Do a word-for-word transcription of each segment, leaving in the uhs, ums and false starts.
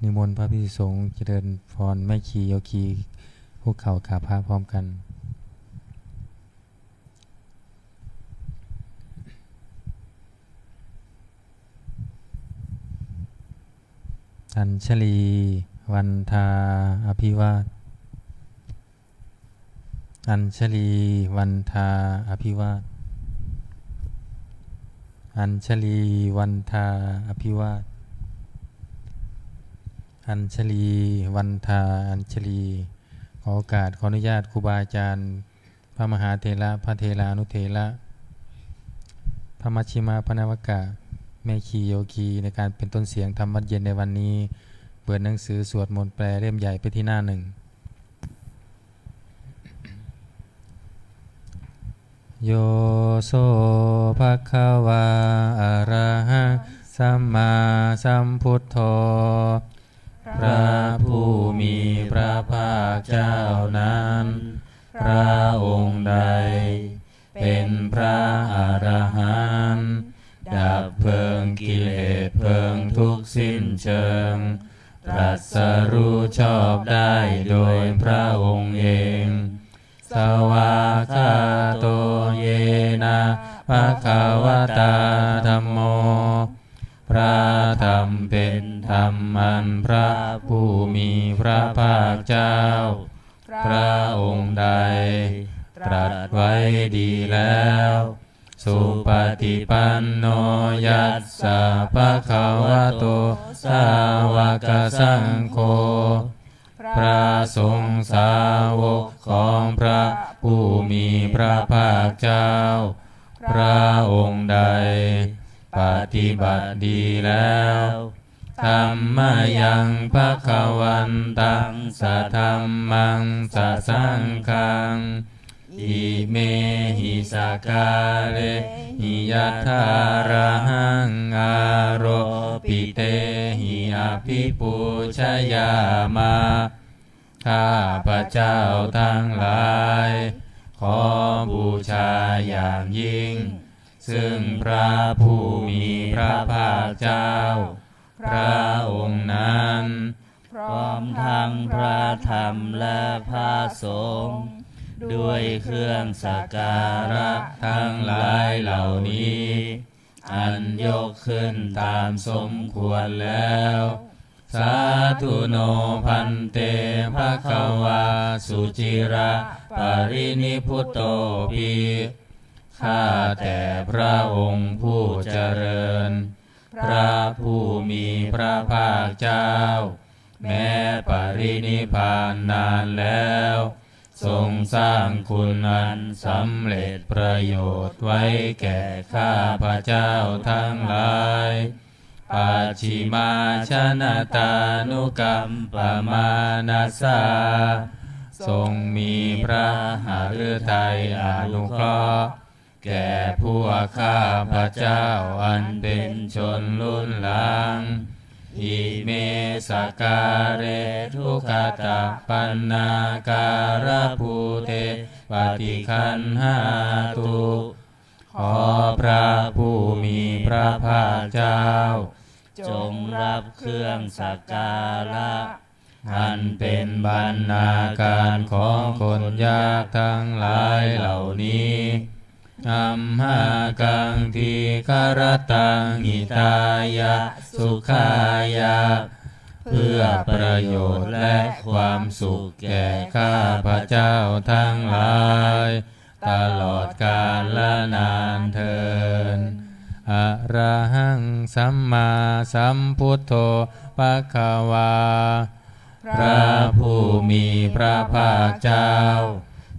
นิมนต์พระภิกษุสงฆ์เจริญพรแม่ชีโยคีคุกเข่ากราบพระพร้อมกัน Añjalī vandā abhivād Añjalī vandā abhivād Añjalī vandā abhivād Añjalī vandā añjalī ขอโอกาส ขออนุญาตครูบาอาจารย์ พระมหาเถระ พระเถรานุเถระ พระมัชฌิมะ พระนวกะ แม่ชีโยคี ในการเป็นต้นเสียงธรรมวัตรเย็นในวันนี้ เปิดหนังสือสวดมนต์แปลเล่มใหญ่ไปที่หน้าหนึ่ง Yo so bhagavā arahaṃ sammāsambuddho พระผู้มีพระภาคเจ้านั้น พระองค์ใด เป็นพระอรหันต์ ดับเพลิงกิเลสเพลิงทุกข์สิ้นเชิง ตรัสรู้ชอบได้โดยพระองค์เอง Svākkhāto yena bhagavatā dhammo พระธรรมเป็นธรรมอันพระผู้มีพระภาคเจ้า พระองค์ใด ตรัสไว้ดีแล้ว Supaṭipanno yassa bhagavato sāvakasaṅgho พระสงฆ์สาวกของพระผู้มีพระภาคเจ้า พระองค์ใด ปฏิบัติดีแล้ว Dhammayaṃ bhagavantaṃ sadhammaṃ sasaṅghaṃ imehi sakkārehi yathārahaṃ āropitehi abhipūjayāma. ข้าพเจ้าทั้งหลาย ขอบูชาอย่างยิ่ง ซึ่งพระผู้มีพระภาคเจ้า พระองค์นั้น พร้อมทั้งพระธรรมและพระสงฆ์ ด้วยเครื่องสักการะทั้งหลายเหล่านี้ อันยกขึ้นตามสมควรแล้ว Sādhu no bhante bhagavā suciraparinibbutopi ข้าแต่พระองค์ผู้เจริญ พระผู้มีพระภาคเจ้า แม้ปรินิพพานนานแล้ว ทรงสร้างคุณอันสำเร็จประโยชน์ไว้แก่ข้าพเจ้าทั้งหลาย Pacchimājanatānukampamānasā ทรงมีพระหฤทัยอนุเคราะห์ แก่พวกข้าพเจ้าอันเป็นชนรุ่นหลัง Ime sakkāre duggatapaṇṇākārabhūte paṭiggaṇhātu ขอพระผู้มีพระภาคเจ้า จงรับเครื่องสักการะ อันเป็นบรรณาการของคนยากทั้งหลายเหล่านี้ Amhākaṃ dīgharattaṃ hitāya sukhāya เพื่อประโยชน์และความสุขแก่ข้าพเจ้าทั้งหลาย ตลอดกาลนานเทอญ Arahaṃ sammāsambuddho bhagavā พระผู้มีพระภาคเจ้า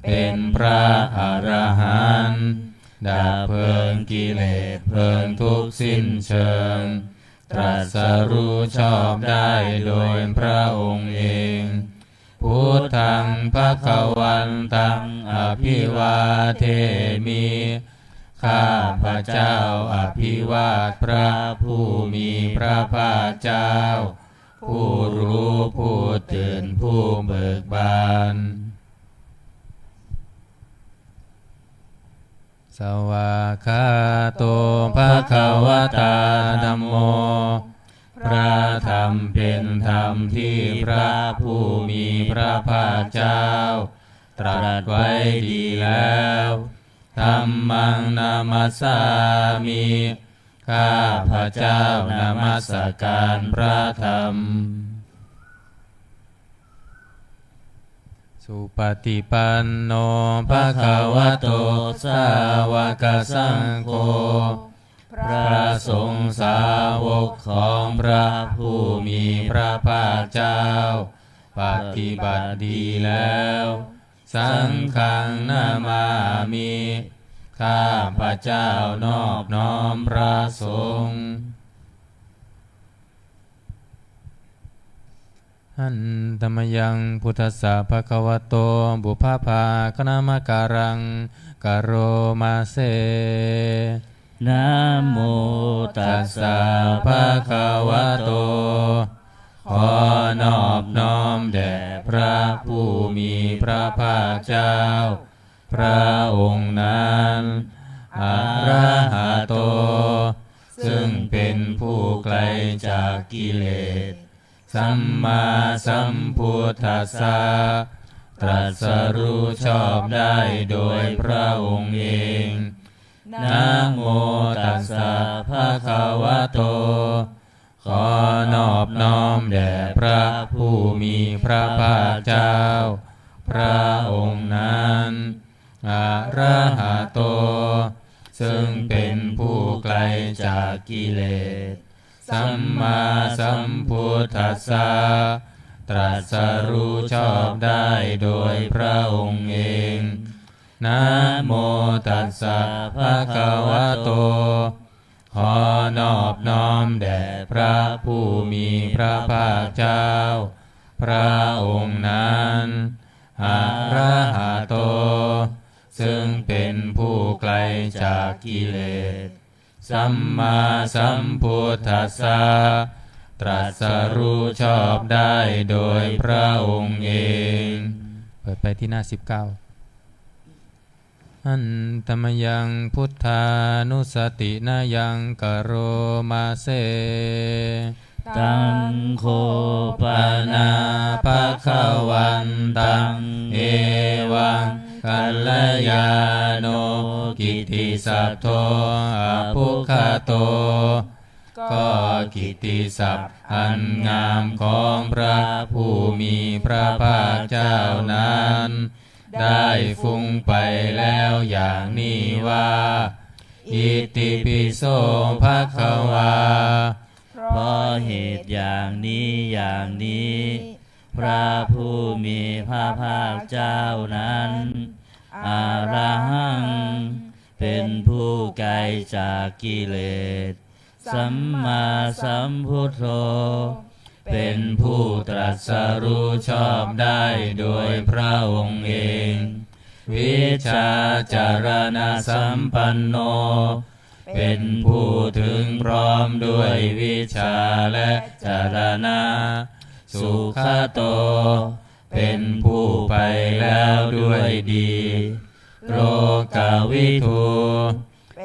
เป็นพระอรหันต์ ดับเพลิงกิเลสเพลิงทุกข์สิ้นเชิง ตรัสรู้ชอบได้โดยพระองค์เอง Buddhaṃ bhagavantaṃ abhivādemi ข้าพเจ้าอภิวาทพระผู้มีพระภาคเจ้า ผู้รู้ผู้ตื่นผู้เบิกบาน Svākkhāto bhagavatā dhammo พระธรรมเป็นธรรมที่พระผู้มีพระภาคเจ้าตรัสไว้ดีแล้ว Dhammaṃ namassāmi ข้าพเจ้านมัสการพระธรรม Supaṭipanno bhagavato sāvakasaṅgho พระสงฆ์สาวกของพระผู้มีพระภาคเจ้า ปฏิบัติดีแล้ว Saṅghaṃ namāmi ข้าพเจ้านอบน้อมพระสงฆ์ Handa mayaṃ buddhassa bhagavato pubbabhāganamakāraṃ karoma se. Namo tassa bhagavato ขอนอบน้อมแด่พระผู้มีพระภาคเจ้า พระองค์นั้น Arahato ซึ่งเป็นผู้ไกลจากกิเลส Sammāsambuddhassa ตรัสรู้ชอบได้โดยพระองค์เอง Namo tassa bhagavato ขอนอบน้อมแด่พระผู้มีพระภาคเจ้า พระองค์นั้น Arahato ซึ่งเป็นผู้ไกลจากกิเลส Sammāsambuddhassa ตรัสรู้ชอบได้โดยพระองค์เอง Namo tassa bhagavato ขอนอบน้อมแด่พระผู้มีพระภาคเจ้า พระองค์นั้น Arahato ซึ่งเป็นผู้ไกลจากกิเลส Sammāsambuddhassa ตรัสรู้ชอบได้โดยพระองค์เอง เปิดไปที่หน้าสิบเก้า Handa mayaṃ buddhānussatinayaṃ karoma se. Taṃ kho pana bhagavantaṃ evaṃ kalyāṇo kittisaddo abbhuggato ก็กิตติศัพท์อันงามของพระผู้มีพระภาคเจ้านั้น ได้ฟุ้งไปแล้วอย่างนี้ว่า Itipi so bhagavā เพราะเหตุอย่างนี้อย่างนี้ พระผู้มีพระภาคเจ้านั้น Arahaṃ เป็นผู้ไกลจากกิเลส Sammāsambuddho เป็นผู้ตรัสรู้ชอบได้โดยพระองค์เอง Vijjācaraṇasampanno เป็นผู้ถึงพร้อมด้วยวิชชาและจารณะ Sugato เป็นผู้ไปแล้วด้วยดี Lokavidū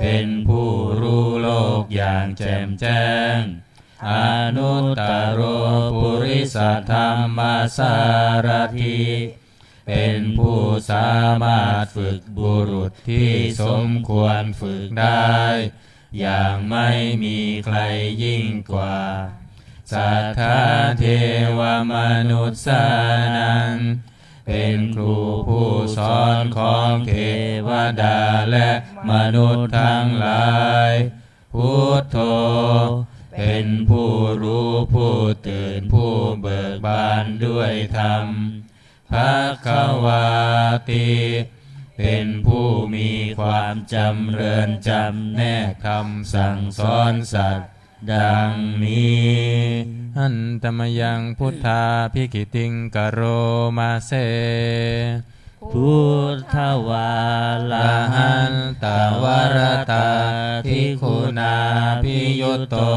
เป็นผู้รู้โลกอย่างแจ่มแจ้ง Anuttaro purisadammasārathi เป็นผู้สามารถฝึกบุรุษที่สมควรฝึกได้ อย่างไม่มีใครยิ่งกว่า Satthā devamanussānaṃ เป็นครูผู้สอนของเทวดาและมนุษย์ทั้งหลาย Buddho เป็นผู้รู้ผู้ตื่นผู้เบิกบานด้วยธรรม Bhagavāti เป็นผู้มีความจำเริญจำแนกธรรมสั่งสอนสัตว์ ดังนี้ Handa mayaṃ buddhābhigītiṃ karoma se. Buddhavārahantavaratādiguṇābhiyutto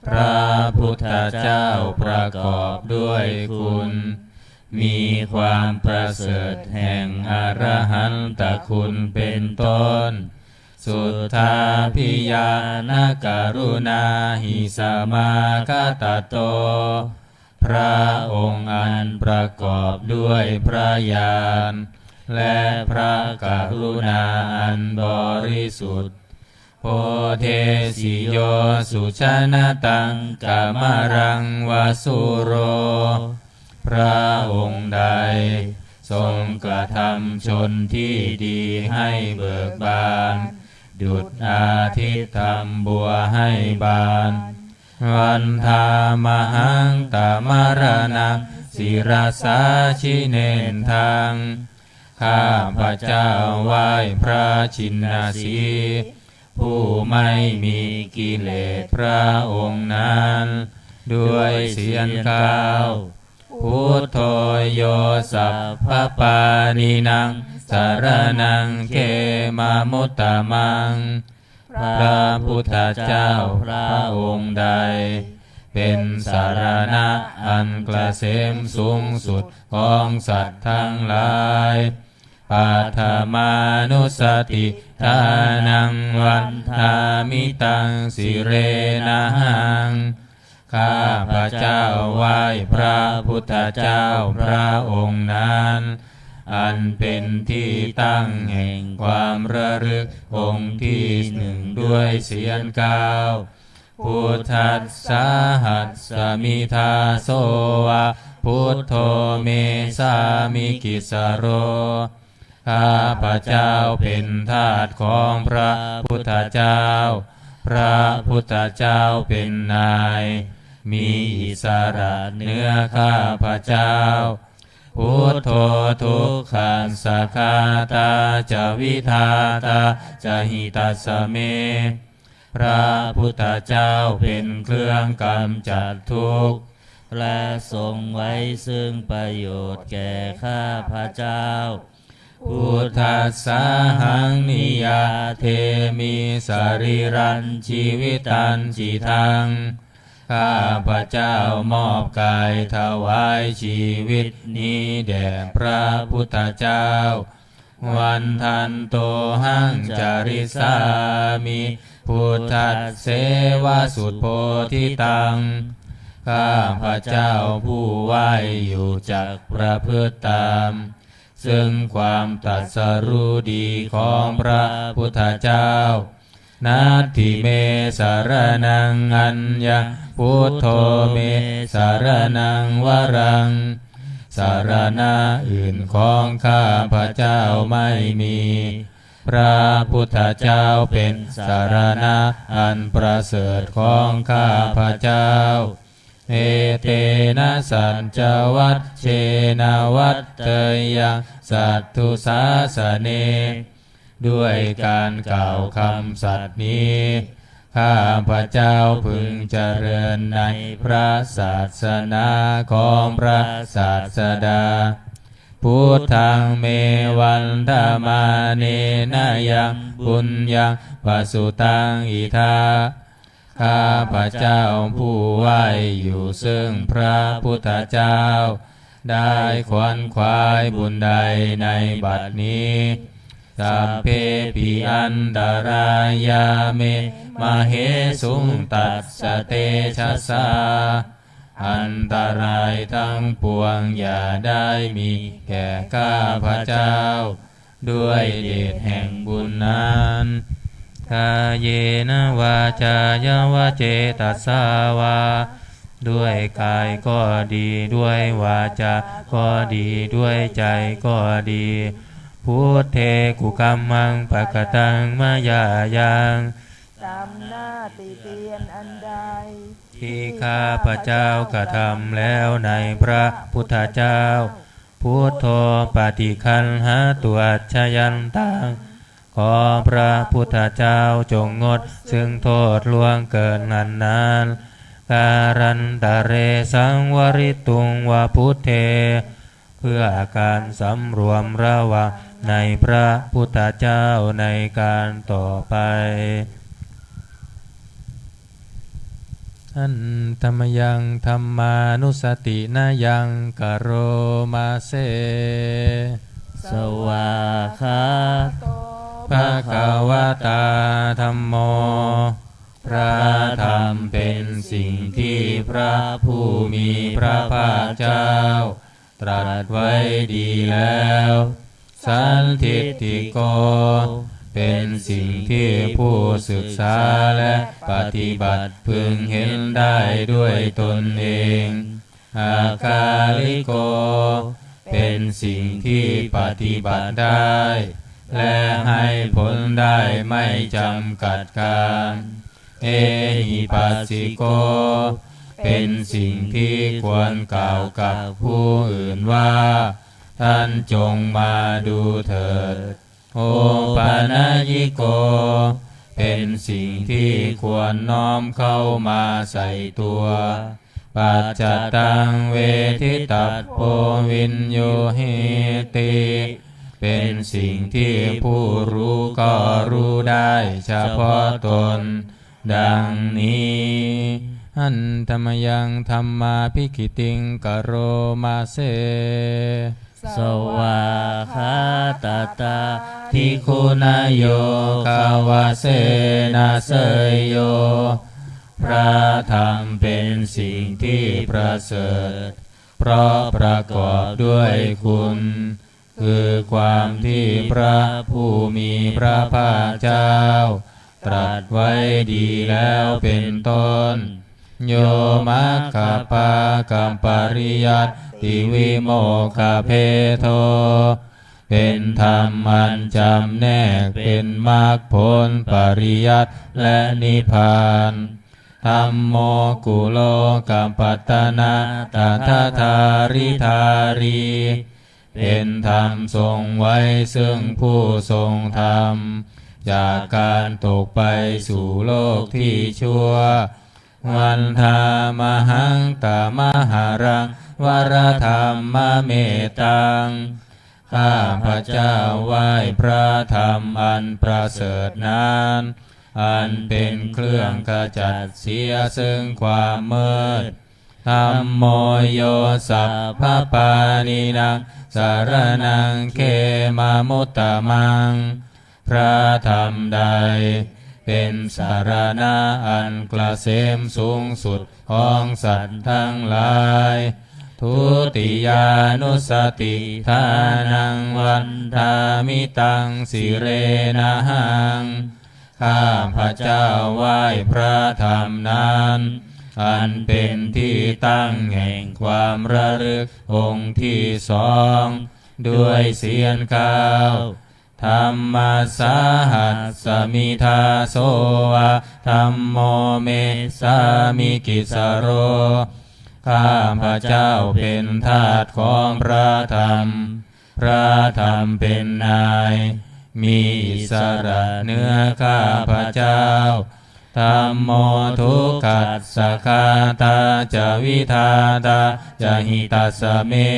พระพุทธเจ้าประกอบด้วยคุณ มีความประเสริฐแห่งอรหันตคุณเป็นต้น Suddhābhiñāṇakaruṇāhi samāgatatto พระองค์อันประกอบด้วยพระญาณ และพระกรุณาอันบริสุทธิ์ Bodhesi yo sujanatankamalaṃ va sūro พระองค์ใดทรงกระทำชนที่ดีให้เบิกบาน ดุจอาทิตย์ทำบัวให้บาน Vandāmahaṃ tamaraṇaṃ sirasā jinendaṃ ข้าพเจ้าไหว้พระชินสีห์ ผู้ไม่มีกิเลสพระองค์นั้น ด้วยเสียงกล่าว Buddho yo sabbapāṇīnaṃ saraṇaṃ khemamuttamaṃ พระพุทธเจ้าพระองค์ใด เป็นสรณะอันเกษมสูงสุดของสัตว์ทั้งหลาย Paṭhamānussatiṭṭhānaṃ vandāmi taṃ sirenahaṃ ข้าพเจ้าไหว้พระพุทธเจ้าพระองค์นั้น อันเป็นที่ตั้งแห่งความระลึกองค์ที่หนึ่งด้วยเสียงกล่าว Buddhassāhasmi dāso va buddho me sāmikissaro ข้าพเจ้าเป็นทาสของพระพุทธเจ้า พระพุทธเจ้าเป็นนาย มีอิสระเหนือข้าพเจ้า Buddho dukkhassa ghātā ca vidhātā ca hitassa me พระพุทธเจ้าเป็นเครื่องกำจัดทุกข์ และทรงไว้ซึ่งประโยชน์แก่ข้าพเจ้า Buddhassāhaṃ niyyādemi sarīrañjīvitañcidaṃ ข้าพเจ้ามอบกายถวายชีวิตนี้แด่พระพุทธเจ้า Vandantohaṃ carissāmi buddhasseva subodhitaṃ ข้าพเจ้าผู้ไหว้อยู่จักประพฤติตาม ซึ่งความตรัสรู้ดีของพระพุทธเจ้า Natthi me saraṇaṃ aññaṃ buddho me saraṇaṃ varaṃ สรณะอื่นของข้าพเจ้าไม่มี พระพุทธเจ้าเป็นสรณะอันประเสริฐของข้าพเจ้า Etena saccavajjena vaḍḍheyyaṃ satthu sāsane ด้วยการกล่าวคำสัตย์นี้ ข้าพเจ้าพึงเจริญในพระศาสนาของพระศาสดา Buddhaṃ me vandamānena yaṃ puññaṃ pasutaṃ idha ข้าพเจ้าผู้ไหว้อยู่ซึ่งพระพุทธเจ้า ได้ขวนขวายบุญใดในบัดนี้ Sabbepi antarāyā me māhesuṃ tassa tejasā อันตรายทั้งปวงอย่าได้มีแก่ข้าพเจ้า ด้วยเดชแห่งบุญนั้น Kāyena vācāya va cetasā vā ด้วยกายก็ดี ด้วยวาจาก็ดี ด้วยใจก็ดี Buddhe kukammaṃ pakataṃ mayā yaṃ ตามหน้าติเตียนอันใด ที่ข้าพเจ้ากระทำแล้วในพระพุทธเจ้า Buddho paṭiggaṇhatu accayantaṃ ขอพระพุทธเจ้าจงงดซึ่งโทษล่วงเกินนั้นๆ Kālantare saṃvarituṃ va buddhe เพื่อการสำรวมระวังในพระพุทธเจ้าในการต่อไป Handa mayaṃ dhammānussatinayaṃ karoma se. Svākkhāto bhagavatā dhammo. พระธรรมเป็นสิ่งที่พระผู้มีพระภาคเจ้าตรัสไว้ดีแล้ว sandiṭṭhiko เป็นสิ่งที่ผู้ศึกษาและปฏิบัติพึงเห็นได้ด้วยตนเอง akāliko เป็นสิ่งที่ปฏิบัติได้ และให้ผลได้ไม่จำกัดกาล ehipassiko เป็นสิ่งที่ควรกล่าวกับผู้อื่นว่า ท่านจงมาดูเถิด opanayiko เป็นสิ่งที่ควรน้อมเข้ามาใส่ตัว paccattaṃ veditabbo viññūhīti เป็นสิ่งที่ผู้รู้ก็รู้ได้เฉพาะตน ดังนี้ handa mayaṃ dhammābhigītiṃ karoma se svākkhātatādiguṇayogavasena seyyo พระธรรมเป็นสิ่งที่ประเสริฐ เพราะประกอบด้วยคุณ คือความที่พระผู้มีพระภาคเจ้าตรัสไว้ดีแล้วเป็นต้น yo maggapākapariyattivimokkhabhedo เป็นธรรมอันจำแนกเป็นมรรคผลปริยัติและนิพพาน dhammo kulokapatanā tadadhāridhārī เป็นธรรมทรงไว้ซึ่งผู้ทรงธรรม จากการตกไปสู่โลกที่ชั่ว vandāmahaṃ tamaharaṃ varaḍammametaṃ ข้าพเจ้าไหว้พระธรรมอันประเสริฐนั้น อันเป็นเครื่องขจัดเสียซึ่งความมืด dhammo yo sabbapāṇīnaṃ saraṇaṃ khemamuttamaṃ พระธรรมใดเป็นสรณะอันเกษมสูงสุดของสัตว์ทั้งหลาย dutiyānussatiṭṭhānaṃ vandāmi taṃ sirenahaṃ ข้าพเจ้าไหว้พระธรรมนั้น อันเป็นที่ตั้งแห่งความระลึกองค์ที่สอง ด้วยเสี้ยนเกล้า Dhammassāhasmi dāso va dhammo me sāmikissaro ข้าพเจ้าเป็นทาสของพระธรรม พระธรรมเป็นนาย มีอิสระเหนือข้าพเจ้า Dhammo dukkhassa ghātā ca vidhātā ca hitassa me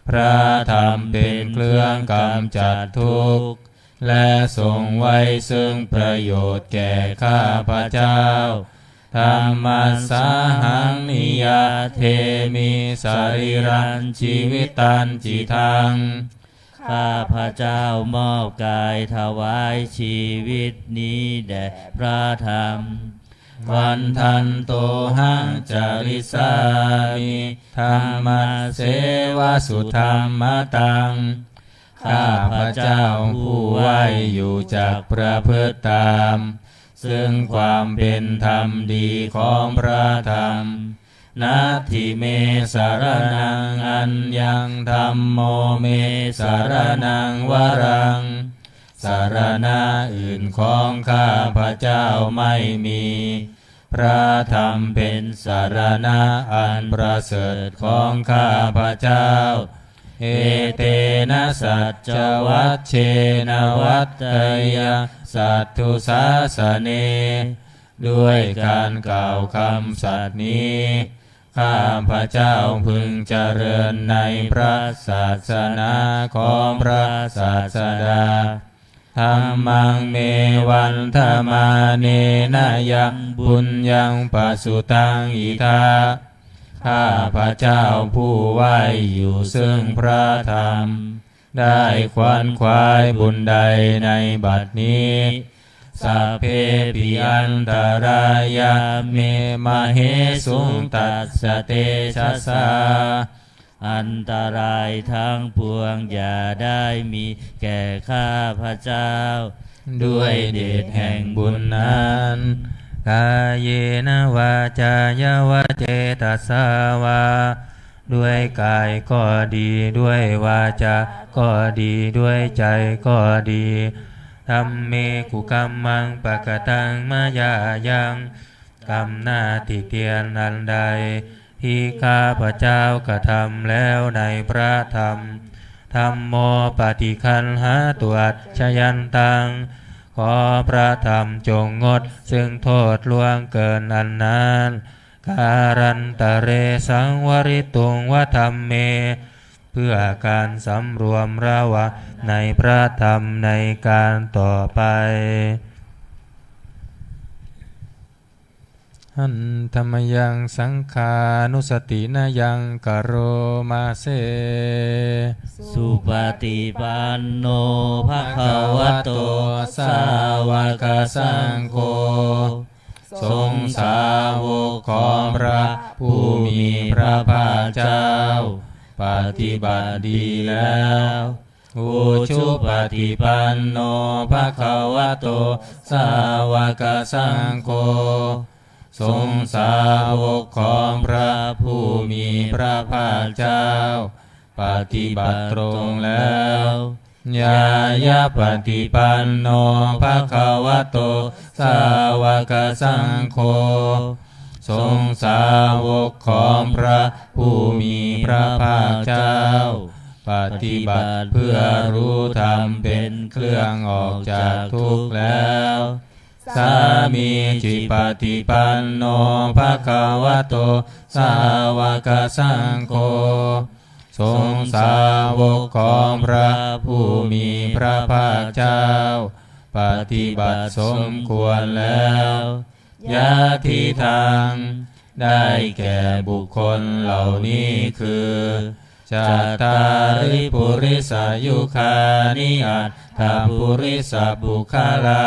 พระธรรมเป็นเครื่องกำจัดทุกข์ และทรงไว้ซึ่งประโยชน์แก่ข้าพเจ้า Dhammassāhaṃ niyyādemi sarīrañjīvitañcidaṃ ข้าพเจ้ามอบกายถวายชีวิตนี้แด่พระธรรม Vandantohaṃ carissāmi dhammasseva sudhammataṃ ข้าพเจ้าผู้ไหว้อยู่จักประพฤติตาม ซึ่งความเป็นธรรมดีของพระธรรม Natthi me saraṇaṃ aññaṃ dhammo me saraṇaṃ varaṃ สรณะอื่นของข้าพเจ้าไม่มี พระธรรมเป็นสรณะอันประเสริฐของข้าพเจ้า Etena saccavajjena vaḍḍheyyaṃ satthu sāsane ด้วยการกล่าวคำสัตย์นี้ ข้าพเจ้าพึงเจริญในพระศาสนาของพระศาสดา Dhammaṃ me vandamānena yaṃ puññaṃ pasutaṃ idha ข้าพเจ้าผู้ไหว้อยู่ซึ่งพระธรรม ได้ขวนขวายบุญใดในบัดนี้ sabbepi antarāyā me māhesuṃ tassa tejasā. อันตรายทั้งปวงอย่าได้มีแก่ข้าพเจ้า ด้วยเดชแห่งบุญนั้น kāyena vācāya va cetasā vā ด้วยกายก็ดี ด้วยวาจาก็ดี ด้วยใจก็ดี dhamme kukammaṃ pakataṃ mayā yaṃ กรรมหน้าติเตียนอันใด ที่ข้าพเจ้ากระทำแล้วในพระธรรม dhammo paṭiggaṇhātu accayantaṃ ขอพระธรรมจงงดซึ่งโทษล่วงเกินอันนั้น kālantare saṃvarituṃ va dhamme เพื่อการสำรวมระวังในพระธรรมในการต่อไป Handa mayaṃ saṅghānussatinayaṃ karoma se. Supaṭipanno bhagavato sāvakasaṅgho สงฆ์สาวกของพระผู้มีพระภาคเจ้า ปฏิบัติดีแล้ว Ujupaṭipanno bhagavato sāvakasaṅgho สงฆ์สาวกของพระผู้มีพระภาคเจ้า ปฏิบัติตรงแล้ว Ñāyapaṭipanno bhagavato sāvakasaṅgho สงฆ์สาวกของพระผู้มีพระภาคเจ้า ปฏิบัติเพื่อรู้ธรรมเป็นเครื่องออกจากทุกข์แล้ว Sāmīcipaṭipanno bhagavato sāvakasaṅgho สงฆ์สาวกของพระผู้มีพระภาคเจ้า ปฏิบัติสมควรแล้ว Yadidaṃ ได้แก่บุคคลเหล่านี้คือ Cattāri purisayugāni aṭṭha purisapuggalā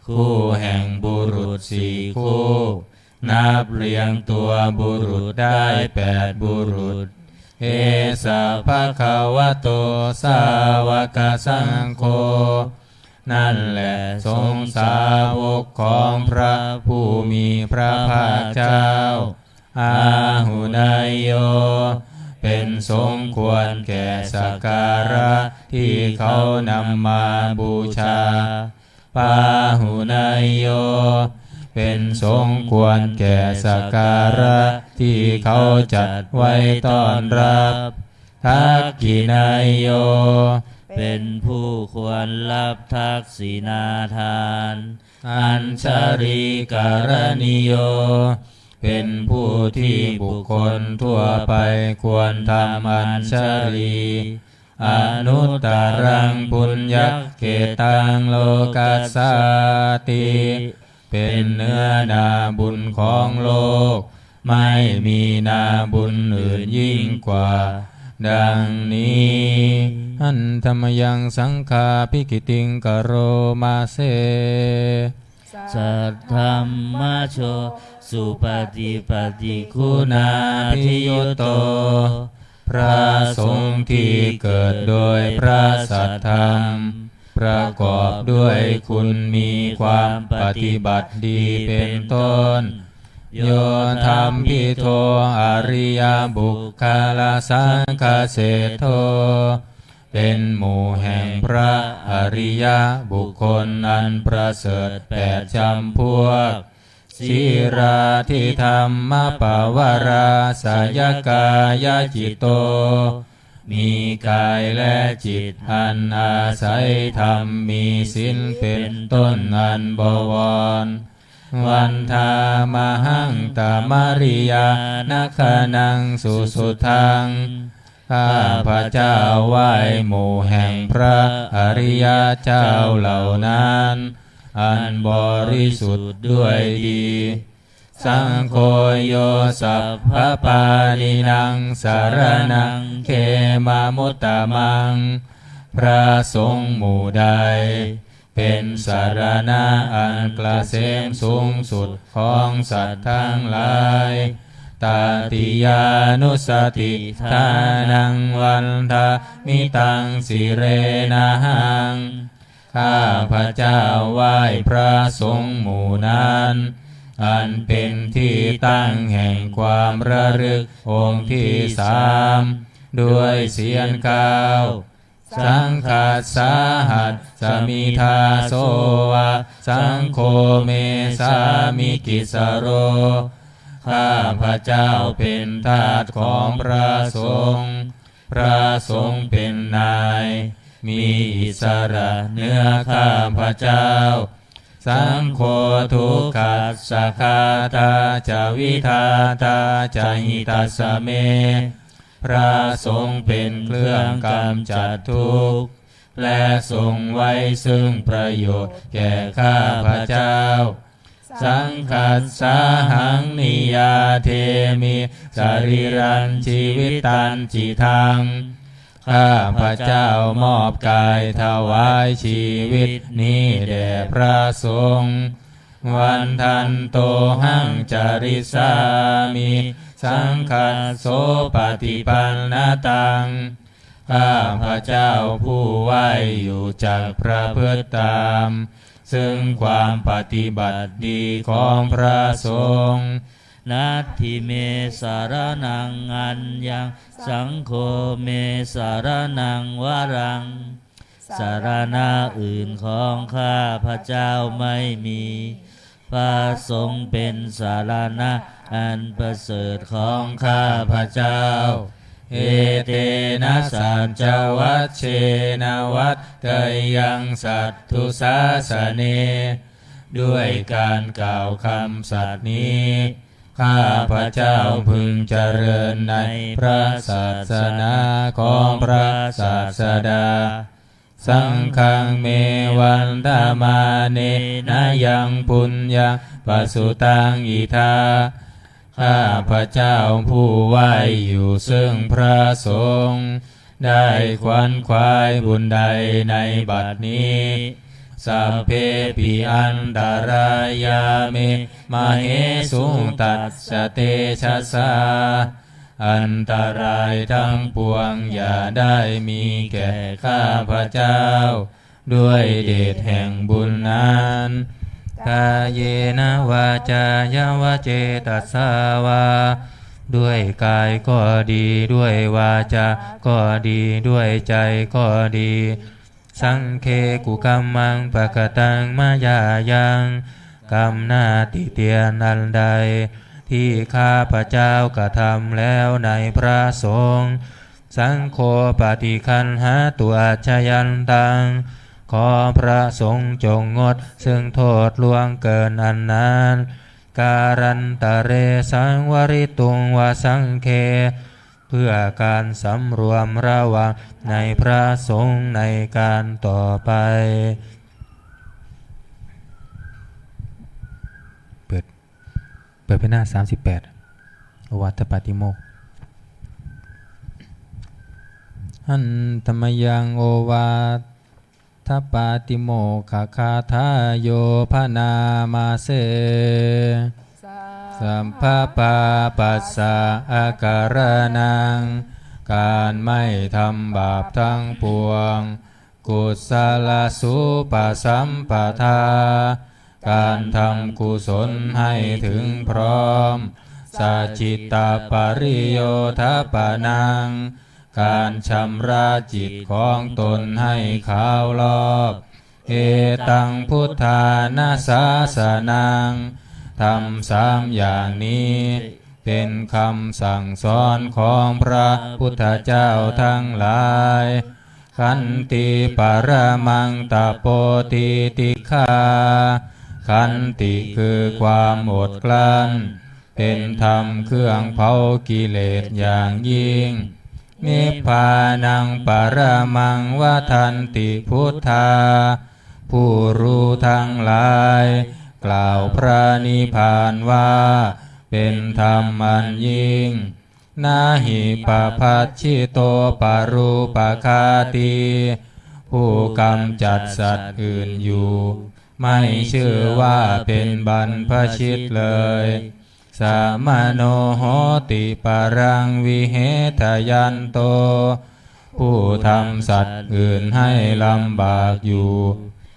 คู่แห่งบุรุษสี่คู่ นับเรียงตัวบุรุษได้แปดบุรุษ Esa bhagavato sāvakasaṅgho นั่นแหละสงฆ์สาวกของพระผู้มีพระภาคเจ้า Āhuneyyo เป็นสงฆ์ควรแก่สักการะที่เขานำมาบูชา Pāhuneyyo เป็นสงฆ์ควรแก่สักการะที่เขาจัดไว้ต้อนรับ Dakkhiṇeyyo เป็นผู้ควรรับทักษิณาทาน Añjalikaraṇīyo เป็นผู้ที่บุคคลทั่วไปควรทำอัญชลี Anuttaraṃ puññakkhettaṃ lokassāti เป็นเนื้อนาบุญของโลก ไม่มีนาบุญอื่นยิ่งกว่า ดังนี้ Handa mayaṃ saṅghābhigītiṃ karoma se. Saddhammajo supaṭipattiguṇādiyutto พระสงฆ์ที่เกิดโดยพระสัทธรรม ประกอบด้วยคุณมีความปฏิบัติดีเป็นต้น Yo dhammaditto ariyapuggalasaṅghaseṭṭho เป็นหมู่แห่งพระอริยบุคคลอันประเสริฐแปดจำพวก Sīlādidhammapavarāsayakāyacitto มีกายและจิตอันอาศัยธรรม มีศีลเป็นต้นอันบวร Vandāmahaṃ tamariyāna gaṇaṃ susuddhaṃ ข้าพเจ้าไหว้หมู่แห่งพระอริยเจ้าเหล่านั้น อันบริสุทธิ์ด้วยดี Saṅgho yo sabbapāṇīnaṃ saraṇaṃ khemamuttamaṃ. พระสงฆ์หมู่ใด เป็นสรณะอันเกษมสูงสุดของสัตว์ทั้งหลาย Tatiyānussatiṭṭhānaṃ vandāmi taṃ sirenahaṃ. ข้าพเจ้าไหว้พระสงฆ์หมู่นั้น อันเป็นที่ตั้งแห่งความระลึกองค์ที่สาม ด้วยเสียงกล่าว Saṅghasāhasmi dāso va, saṅgho me sāmikissaro. ข้าพเจ้าเป็นทาสของพระสงฆ์ พระสงฆ์เป็นนาย มีอิสระเหนือข้าพเจ้า Saṅgho dukkhassa ghātā ca vidhātā ca hitassa me. พระสงฆ์เป็นเครื่องกำจัดทุกข์ และทรงไว้ซึ่งประโยชน์แก่ข้าพเจ้า Saṅghassāhaṃ niyyādemi sarīrañjīvitañcidaṃ. ข้าพเจ้ามอบกายถวายชีวิตนี้แด่พระสงฆ์ Vandantohaṃ carissāmi saṅghassopaṭipannataṃ. ข้าพเจ้าผู้ไหว้อยู่จักประพฤติตาม ซึ่งความปฏิบัติดีของพระสงฆ์ Natthi me saraṇaṃ aññaṃ, saṅgho me saraṇaṃ varaṃ. สรณะอื่นของข้าพเจ้าไม่มี พระสงฆ์เป็นสรณะอันประเสริฐของข้าพเจ้า Etena saccavajjena vaḍḍheyyaṃ satthu sāsane. ด้วยการกล่าวคำสัตย์นี้ ข้าพเจ้าพึงเจริญในพระศาสนาของพระศาสดา Saṅghaṃ me vandamānena yaṃ puññaṃ pasutaṃ idha. ข้าพเจ้าผู้ไหว้อยู่ซึ่งพระสงฆ์ ได้ขวนขวายบุญใดในบัดนี้ Sabbepi antarāyā me māhesuṃ tassa tejasā. อันตรายทั้งปวงอย่าได้มีแก่ข้าพเจ้า ด้วยเดชแห่งบุญนั้น Kāyena vācāya va cetasā vā. ด้วยกายก็ดี ด้วยวาจาก็ดี ด้วยใจก็ดี Saṅghe kukammaṃ pakataṃ mayā yaṃ. กรรมหน้าติเตียนอันใด ที่ข้าพเจ้ากระทำแล้วในพระสงฆ์ Saṅgho paṭiggaṇhatu accayantaṃ. ขอพระสงฆ์จงงดซึ่งโทษล่วงเกินอันนั้น Kālantare saṃvarituṃ va saṅghe. เพื่อการสำรวมระวังในพระสงฆ์ในการต่อไป เปิด เปิดไปหน้าสามสิบแปด โอวาทปาติโมกข์ Handa mayaṃ ovā- thapātimokkhagathayo bhaṇāma se. Sabbapāpassa akaraṇaṃ. การไม่ทำบาปทั้งปวง Kusalasupasampadā. การทำกุศลให้ถึงพร้อม Sacittapariyodapanaṃ. การชำระจิตของตนให้ขาวลอก Etaṃ buddhāna sāsanaṃ. ธรรมสามอย่างนี้ เป็นคำสั่งสอนของพระพุทธเจ้าทั้งหลาย Khanti paramaṃ tapo titikkhā. ขันติคือความอดกลั้น เป็นธรรมเครื่องเผากิเลสอย่างยิ่ง Nibbānaṃ paramaṃ vadanti buddhā. ผู้รู้ทั้งหลาย กล่าวพระนิพพานว่าเป็นธรรมอันยิ่ง na hi pabajjito parūpaghātī ผู้กำจัดสัตว์อื่นอยู่ ไม่ชื่อว่าเป็นบรรพชิตเลย samano hoti paraṃ vihetayanto ผู้ทำสัตว์อื่นให้ลำบากอยู่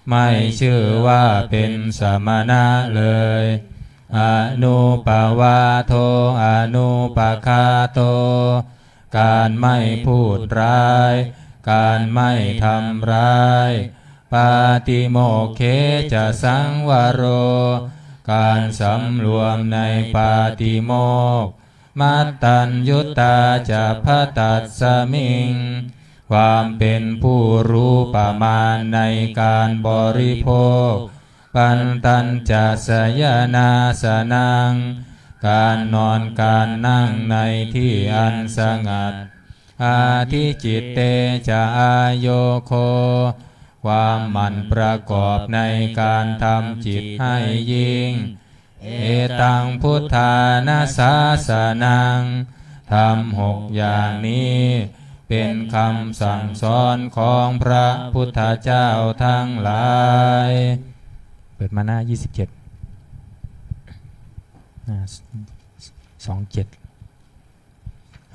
ไม่ชื่อว่าเป็นสมณะเลย anupavādo anupaghāto การไม่พูดร้าย การไม่ทำร้าย pātimokkhe ca saṃvaro การสำรวมในปาติโมกข์ mattaññutā ca bhaddasmiṃ ความเป็นผู้รู้ประมาณในการบริโภค pantañca sayanāsanaṃ การนอนการนั่งในที่อันสงัด adhicitte ca āyogo ความหมั่นประกอบในการทำจิตให้ยิ่ง etaṃ buddhāna sāsanaṃ ธรรมหกอย่างนี้ เป็นคำสั่งสอนของพระพุทธเจ้าทั้งหลาย เปิดมาหน้ายี่สิบเจ็ด อ่า สองเจ็ด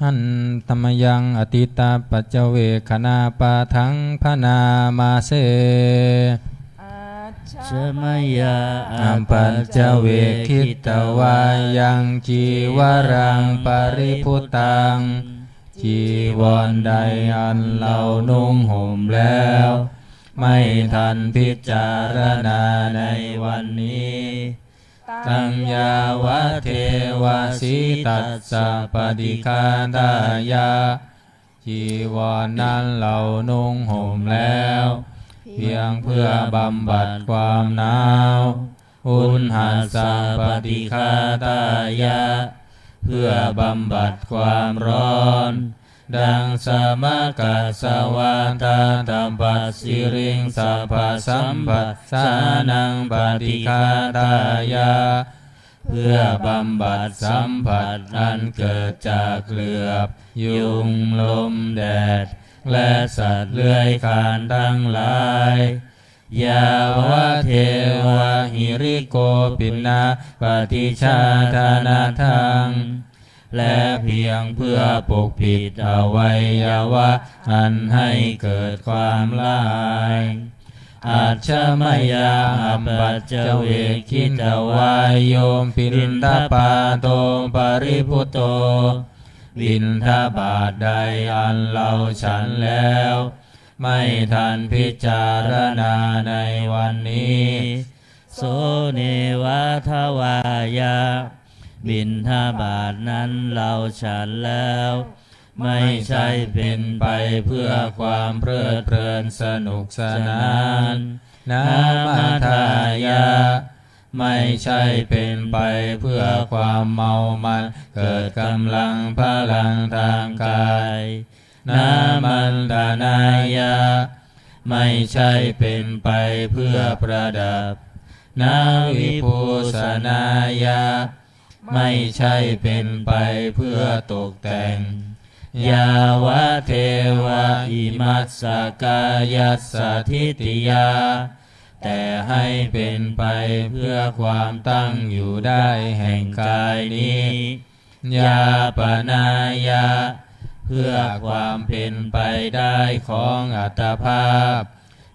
handa mayaṃ atītapaccavekkhaṇapāṭhaṃ bhaṇāma se. Ajja mayā apaccavekkhitvā yaṃ cīvaraṃ paribhuttaṃ จีวรใดอันเรานุ่งห่มแล้ว ไม่ทันพิจารณาในวันนี้ taṃ yāvadeva sītassa paṭighātāya จีวรนั้นเรานุ่งห่มแล้ว เพียงเพื่อบำบัดความหนาว uṇhassa paṭighātāya เพื่อบำบัดความร้อน daṃsamakasavātātapasiriṃsapasamphassānaṃ paṭighātāya เพื่อบำบัดสัมผัสอันเกิดจากเหลือบ ยุง ลม แดด และสัตว์เลื้อยคลานทั้งหลาย yāvadeva hirikopinapaṭicchādanatthaṃ และเพียงเพื่อปกปิดอวัยวะอันให้เกิดความละอาย ajja mayā apaccavekkhitvā yo piṇḍapāto paribhutto บิณฑบาตใดอันเราฉันแล้ว ไม่ทันพิจารณาในวันนี้ so neva davāya บิณฑบาตนั้นเราฉันแล้ว ไม่ใช่เป็นไปเพื่อความเพลิดเพลินสนุกสนาน na madāya ไม่ใช่เป็นไปเพื่อความเมามันเกิดกำลังพลังทางกาย na maṇḍanāya ไม่ใช่เป็นไปเพื่อประดับ na vibhūsanāya ไม่ใช่เป็นไปเพื่อตกแต่ง yāvadeva imassa kāyassa ṭhitiyā แต่ให้เป็นไปเพื่อความตั้งอยู่ได้แห่งกายนี้ yāpanāya เพื่อความเป็นไปได้ของอัตภาพ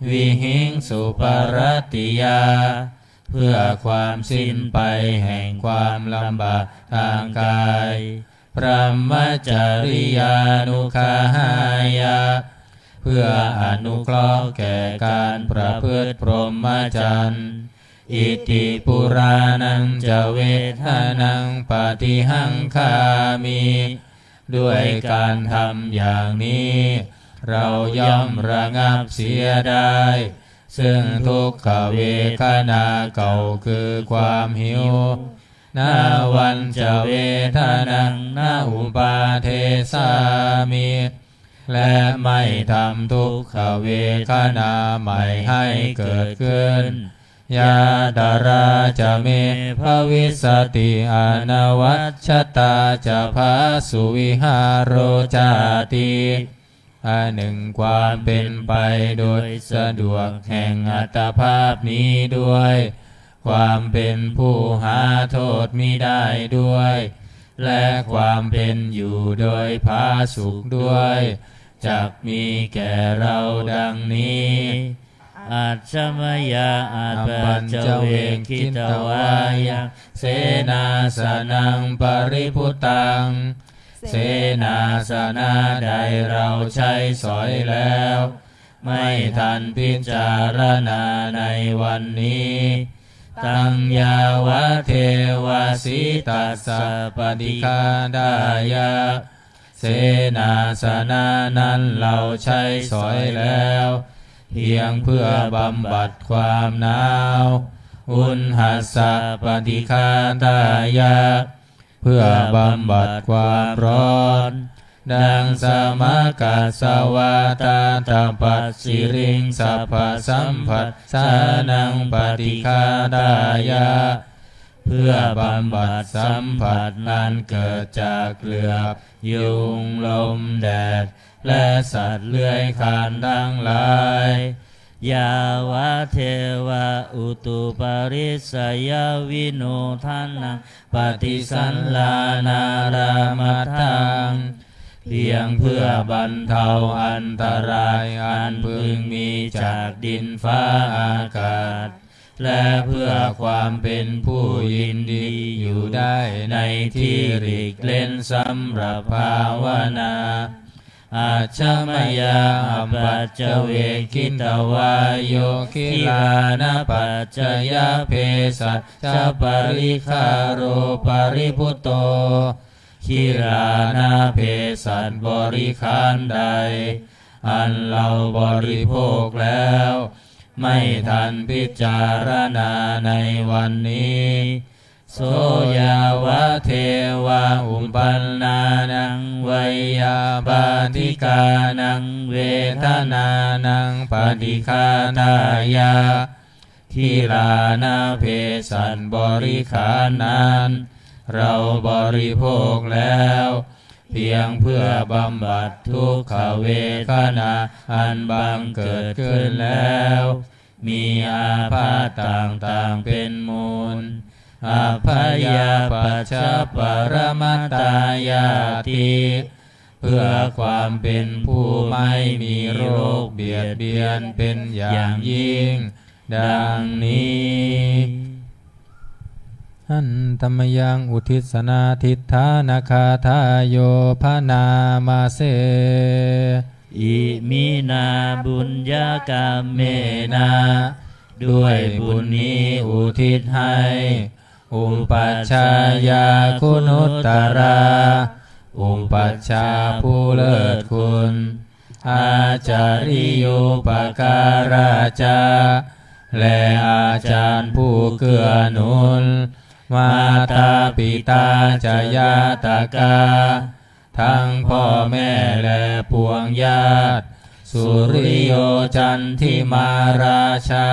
vihiṃsuparatiyā เพื่อความสิ้นไปแห่งความลำบากทางกาย brahmacariyānuggahāya เพื่ออนุเคราะห์แก่การประพฤติพรหมจรรย์ iti purāṇañca vedanaṃ paṭihaṅkhāmi ด้วยการทำอย่างนี้ เราย่อมระงับเสียได้ ซึ่งทุกขเวทนาเก่าคือความหิว nāvañca vedanaṃ na uppādessāmi และไม่ทำทุกขเวทนาใหม่ให้เกิดขึ้น Yātrā ca me bhavissati anavajjatā ca phāsuvihāro cāti. อันหนึ่งความเป็นไปโดยสะดวกแห่งอัตภาพนี้ด้วย ความเป็นผู้หาโทษมิได้ด้วย และความเป็นอยู่โดยผาสุกข์ด้วย จักมีแก่เราดังนี้ Ajja mayā apaccavekkhitvā yaṃ senāsanaṃ paribhuttaṃ. เสนาสนะใดเราใช้สอยแล้ว ไม่ทันพิจารณาในวันนี้ Taṃ yāvadeva sītassa paṭighātāya. เสนาสนะนั้นเราใช้สอยแล้ว เพียงเพื่อบำบัดความหนาว Uṇhassa paṭighātāya. เพื่อบำบัดความร้อน Daṃsamakassa vātatapassiriṃsapasamphassānaṃ paṭighātāya. เพื่อบำบัดสัมผัสอันเกิดจากเหลือบยุง ลมแดด และสัตว์เลื้อยคลานทั้งหลาย Yāvadeva utuparissayavinodanaṃ paṭisallānārāmatthaṃ. เพียงเพื่อบรรเทาอันตรายอันพึงมีจากดินฟ้าอากาศ และเพื่อความเป็นผู้ยินดีอยู่ได้ในที่หลีกเล้นสำหรับภาวนา Ajja mayā apaccavekkhitvā yo gilānapaccayabhesajjaparikkhāro paribhutto. กิลานะเภสัชบริขารใด อันเราบริโภคแล้ว ไม่ทันพิจารณาในวันนี้ So yāvadeva uppannānaṃ veyyābādhikānaṃ vedanānaṃ paṭighātāya. กิลานะเภสัชบริขารนั้น เราบริโภคแล้ว เพียงเพื่อบำบัดทุกขเวทนาอันบังเกิดขึ้นแล้ว มีอาพาธต่างๆเป็นมูล Abyāpajjhaparamatāyāti. เพื่อความเป็นผู้ไม่มีโรคเบียดเบียนเป็นอย่างยิ่ง ดังนี้ Handa mayaṃ uddissanādhiṭṭhānagāthāyo bhaṇāma se. Iminā puññakammena. ด้วยบุญนี้อุทิศให้ Upajjhāyā guṇuttarā. อุปัชฌาย์ผู้เลิศคุณ Ācariyūpakārā ca. และอาจารย์ผู้เกื้อหนุน Mātā pitā ca ñātakā. ทั้งพ่อแม่และปวงญาติ Suriyo candimā rājā.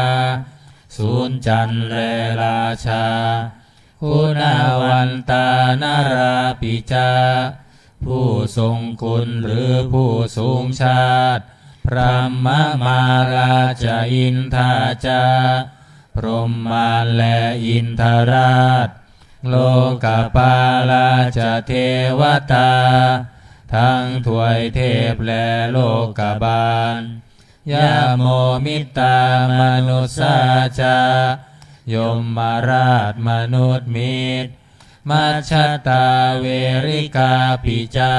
สุริจันทร์และราชา Guṇavantā narāpi ca. ผู้ทรงคุณหรือผู้สูงชาติ Brahmamārā ca indā ca. พรหมมารและอินทราช Lokapālā ca devatā. ทั้งทวยเทพและโลกบาล Yamo mittā manussā ca. ยมราชมนุษย์มิตร Majjhattā verikāpi ca.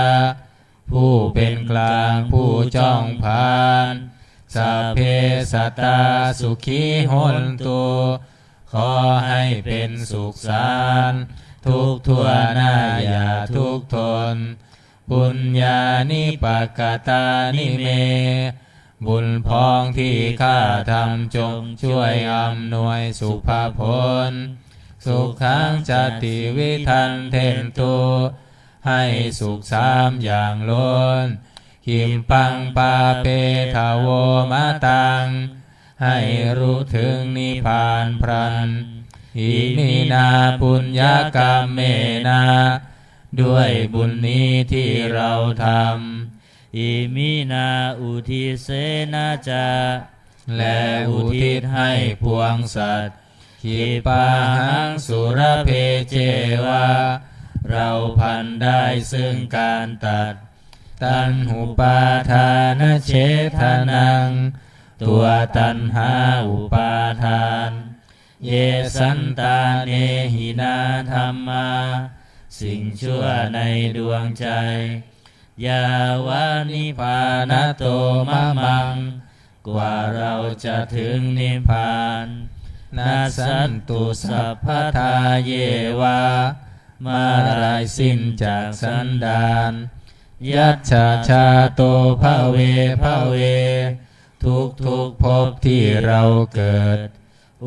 ผู้เป็นกลางผู้จ้องผลาญ Sabbe sattā sukhī hontu. ขอให้เป็นสุขสันต์ทุกทั่วหน้าอย่าทุกข์ทน Puññāni pakatāni me. บุญพ้องที่ข้าทำจงช่วยอำนวยสุภผล Sukhañca tividhaṃ dentu. ให้สุขสามอย่างล้น Khippaṃ pāpetha vo mataṃ. ให้รู้ถึงนิพพานพลัน Iminā puññakammena ด้วยบุญนี้ที่เราทำ Iminā uddisena ca และอุทิศให้ปวงสัตว์ Khippāhaṃ sulabhe ceva เราพลันได้ซึ่งการตัด Taṇhupādānachedanaṃ ตัวตัณหาอุปาทาน Ye santāne hinā dhammā สิ่งชั่วในดวงใจ Yāva nibbānato mamaṃ กว่าเราจะถึงนิพพาน Nassantu sabbadā yeva เมื่อไรสิ้นจากสันดาน Yajjhajāto bhave bhave ทุกๆภพที่เราเกิด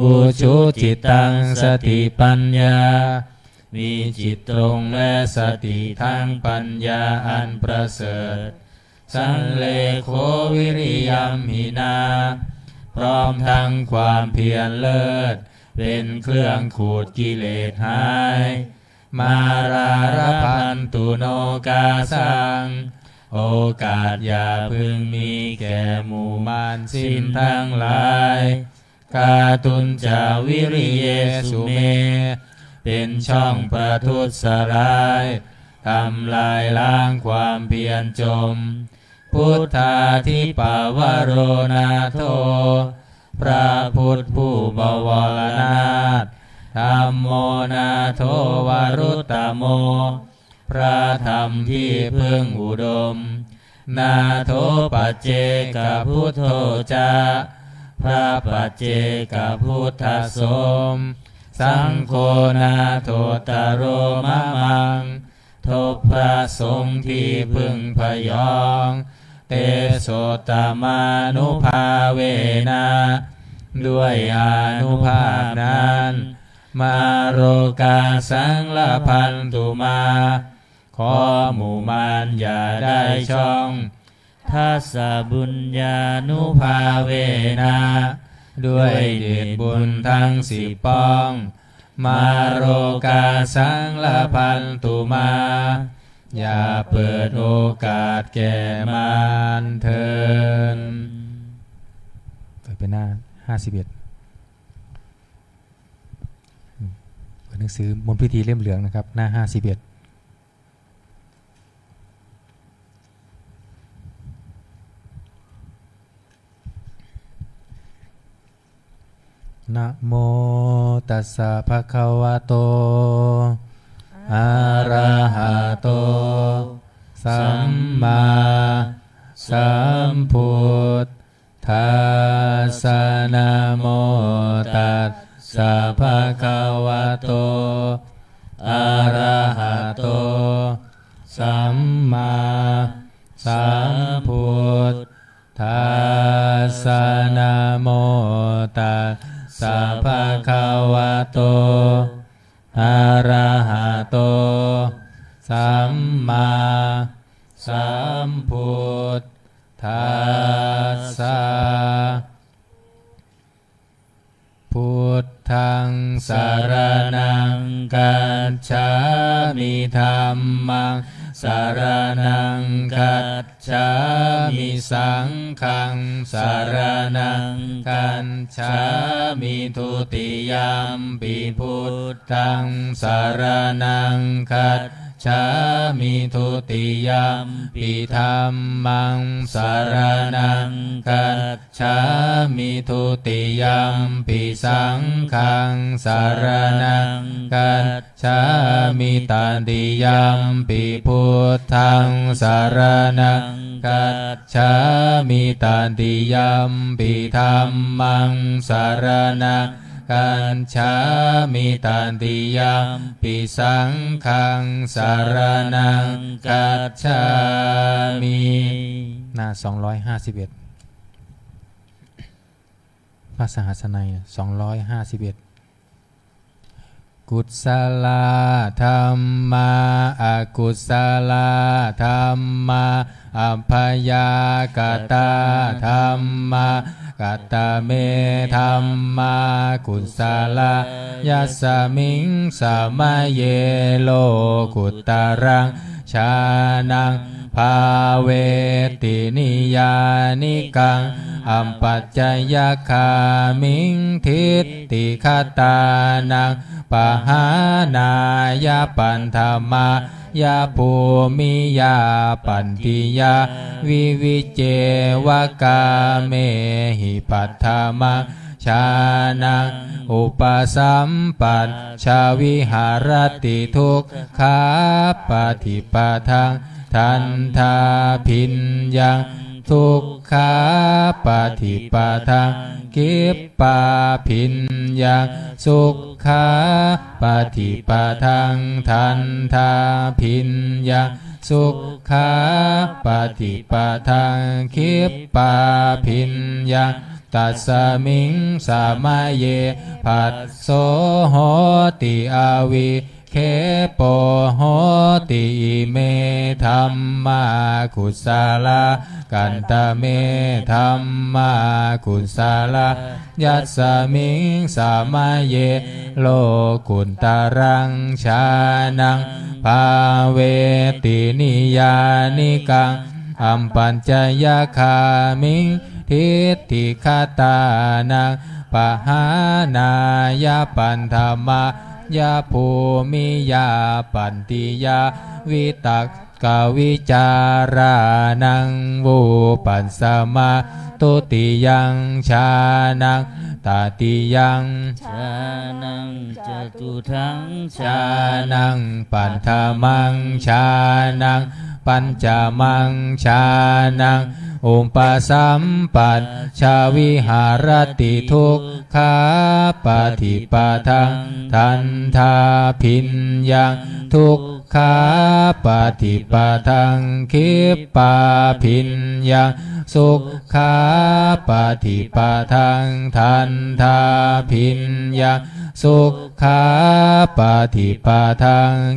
Ujucittaṃ satipaññā มีจิตตรงและสติทั้งปัญญาอันประเสริฐ Sallekho viriyamhinā พร้อมทั้งความเพียรเลิศ เป็นเครื่องขูดกิเลสหาย Mārā labhantu nokāsaṃ โอกาสอย่าพึงมีแก่หมู่มารสิ้นทั้งหลาย Kātuñca viriyesu me เป็นช่องประทุษร้าย ทำลายล้างความเพียรจม Buddhādhipavaro nātho พระพุทธผู้บวรนาถ Dhammo nātho varuttamo พระธรรมที่พึ่งอุดม Nātho paccekabuddho ca พระปัจเจกพุทธสม Saṅgho nāthottaro mamaṃ ทบพระสงฆ์ที่พึ่งพยอง Tesottamānubhāvena ด้วยอานุภาพนั้น Mārokāsaṃ labhantu mā ขอหมู่มารอย่าได้ช่อง Dassapuññānubhāvena ด้วยเดชบุญทั้งสิบป้อง Mārokāsaṃ labhantu mā อย่าเปิดโอกาสแก่มารเถิด เปิดไปหน้าห้าสิบเอ็ด เปิดหนังสือมลพิธีเล่มเหลืองนะครับ หน้าห้าสิบเอ็ด Namo tassa bhagavato arahato sammāsambuddhassa. Namo tassa bhagavato arahato sammāsambuddhassa. Namo tassa bhagavato arahato sammāsambuddhassa. Buddhaṃ saraṇaṃ gacchāmi. Dhammaṃ saraṇaṃ gacchāmi. Saṅghaṃ saraṇaṃ gacchāmi. Dutiyampi buddhaṃ saraṇaṃ gacchāmi. Dutiyampi dhammaṃ saraṇaṃ gacchāmi. Dutiyampi saṅghaṃ saraṇaṃ gacchāmi. Tatiyampi buddhaṃ saraṇaṃ gacchāmi. Tatiyampi dhammaṃ saraṇaṃ gacchāmi. Tatiyampi saṅghaṃ saraṇaṃ gacchāmi. หน้าสองร้อยห้าสิบเอ็ด พระสหัสไนย สองร้อยห้าสิบเอ็ด Kusalā dhammā, akusalā dhammā, abyākatā dhammā. Katame dhammā kusalā? Yasmiṃ samaye lokuttaraṃ jhānaṃ bhāveti niyyānikaṃ apacayagāmiṃ diṭṭhigatānaṃ pahānāya paṭhamāya bhūmiyā pattiyā vivicceva kāmehi paṭhamaṃ jhānaṃ upasampajja viharati dukkhāpaṭipadaṃ dandhābhiññaṃ dukkhāpaṭipadaṃ khippābhiññaṃ sukhāpaṭipadaṃ dandhābhiññaṃ sukhāpaṭipadaṃ khippābhiññaṃ. Tasmiṃ samaye phasso hoti avi khepo hoti. Ime dhammā kusalā. Katame dhammā kusalā? Yasmiṃ samaye lokuttaraṃ jhānaṃ bhāveti niyyānikaṃ apacayagāmiṃ diṭṭhigatānaṃ pahānāya paṭhamā ya bhūmiyā pattiyā vitakkavicārānaṃ vūpasamā dutiyaṃ jhānaṃ tatiyaṃ jhānaṃ catutthaṃ jhānaṃ paṭhamaṃ jhānaṃ pañcamaṃ jhānaṃ upasampajja viharati dukkhāpaṭipadaṃ dandhābhiññaṃ dukkhāpaṭipadaṃ khippābhiññaṃ sukhāpaṭipadaṃ dandhābhiññaṃ sukhāpaṭipadaṃ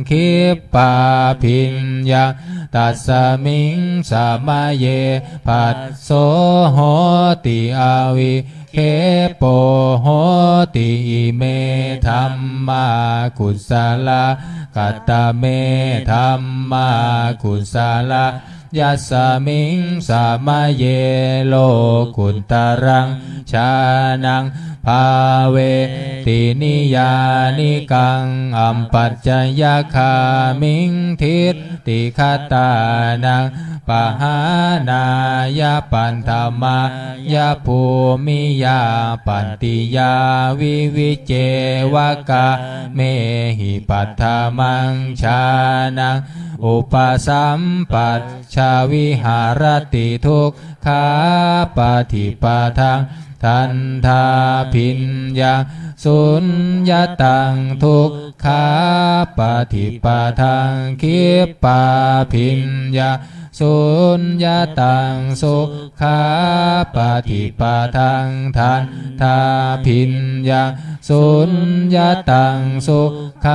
khippābhiññaṃ. Tasmiṃ samaye phasso hoti avi khepo hoti. Ime dhammā kusalā. Katame dhammā kusalā? Yasmiṃ samaye lokuttaraṃ jhānaṃ bhāveti niyyānikaṃ apacayagāmiṃ diṭṭhigatānaṃ pahānāya paṭhamāya bhūmiyā pattiyā vivicceva kāmehi paṭhamaṃ jhānaṃ upasampajja viharati dukkhāpaṭipadaṃ dandhābhiññaṃ suññataṃ dukkhāpaṭipadaṃ khippābhiññaṃ suññataṃ sukhāpaṭipadaṃ dandhābhiññaṃ suññataṃ sukhāpaṭipadaṃ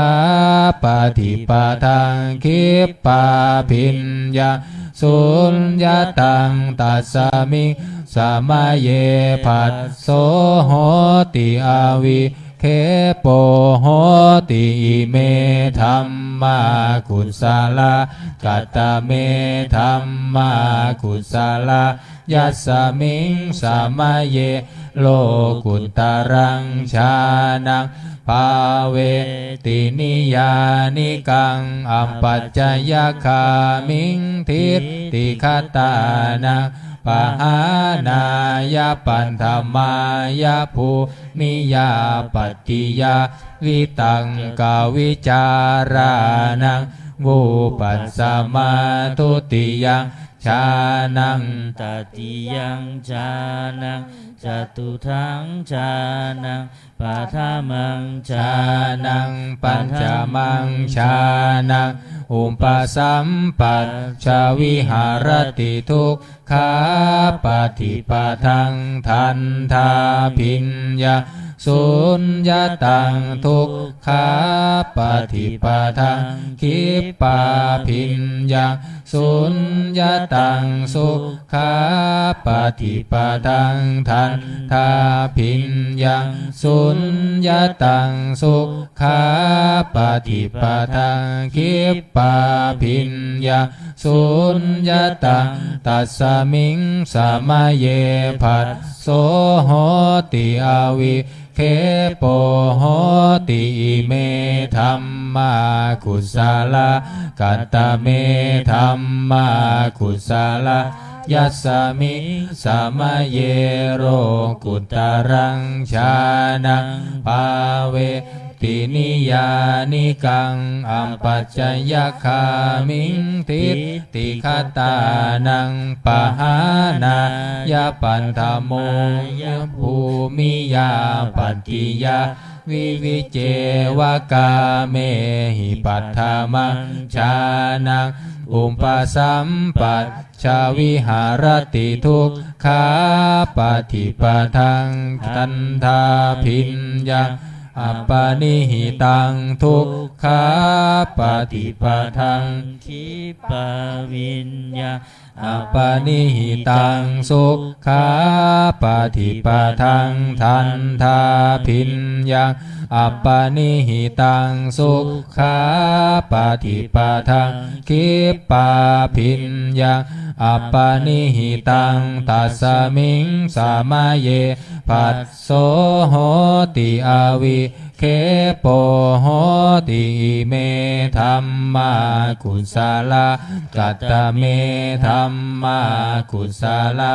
khippābhiññaṃ suññataṃ. Tasmiṃ samaye phasso hoti avi khepo hoti. Ime dhammā kusalā. Katame dhammā kusalā? Yasmiṃ samaye lokuttaraṃ jhānaṃ bhāveti niyyānikaṃ apacayagāmiṃ diṭṭhigatānaṃ pahānāya paṭhamāya bhūmiyā pattiyā vitakkavicārānaṃ vūpasamā dutiyaṃ jhānaṃ tatiyaṃ jhānaṃ catutthaṃ jhānaṃ paṭhamaṃ jhānaṃ pañcamaṃ jhānaṃ upasampajja viharati dukkhāpaṭipadaṃ dandhābhiññaṃ suññataṃ dukkhāpaṭipadaṃ khippābhiññaṃ suññataṃ sukhāpaṭipadaṃ dandhābhiññaṃ suññataṃ sukhāpaṭipadaṃ khippābhiññaṃ suññataṃ tasmiṃ samaye phasso hoti avi khepo hoti ime dhammā kusalā. Katame dhammā kusalā? Yasmiṃ samaye lokuttaraṃ jhānaṃ bhāveti niyyānikaṃ apacayagāmiṃ diṭṭhigatānaṃ pahānāya paṭhamobhūmiyā pattiyā vivicceva kāmehi paṭhamaṃ jhānaṃ upasampajja viharati dukkhāpaṭipadaṃ dandhābhiññaṃ appaṇihitaṃ dukkhāpaṭipadaṃ khippābhiññaṃ appaṇihitaṃ sukhāpaṭipadaṃ dandhābhiññaṃ appaṇihitaṃ sukhāpaṭipadaṃ khippābhiññaṃ appaṇihitaṃ tasmiṃ samaye phasso hoti avi khepo hoti ime dhammā kusalā. Katame dhammā kusalā?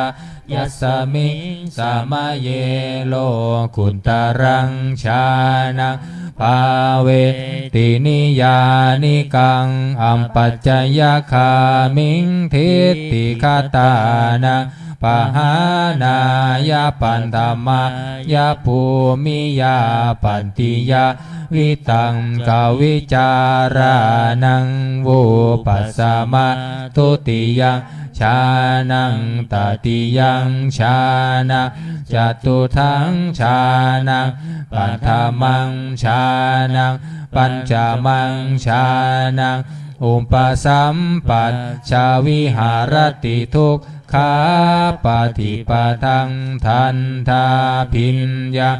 Yasmiṃ samaye lokuttaraṃ jhānaṃ bhāveti niyyānikaṃ apacayagāmiṃ diṭṭhigatānaṃ pahānāya paṭhamāya bhūmiyā pattiyā vitakkavicārānaṃ vūpasamā dutiyaṃ jhānaṃ tatiyaṃ jhānaṃ catutthaṃ jhānaṃ paṭhamaṃ jhānaṃ pañcamaṃ jhānaṃ upasampajja viharati dukkhāpaṭipadaṃ dandhābhiññaṃ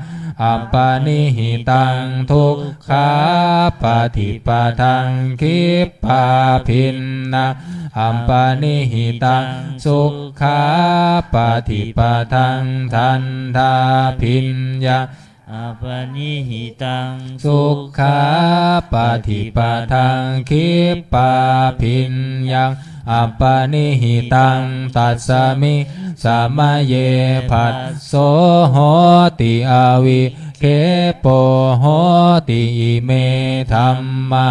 appaṇihitaṃ dukkhāpaṭipadaṃ khippābhiññaṃ appaṇihitaṃ sukhāpaṭipadaṃ dandhābhiññaṃ appaṇihitaṃ sukhāpaṭipadaṃ khippābhiññaṃ appaṇihitaṃ tasmiṃ samaye phasso hoti avi khepo hoti ime dhammā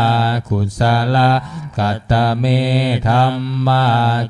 kusalā. Katame dhammā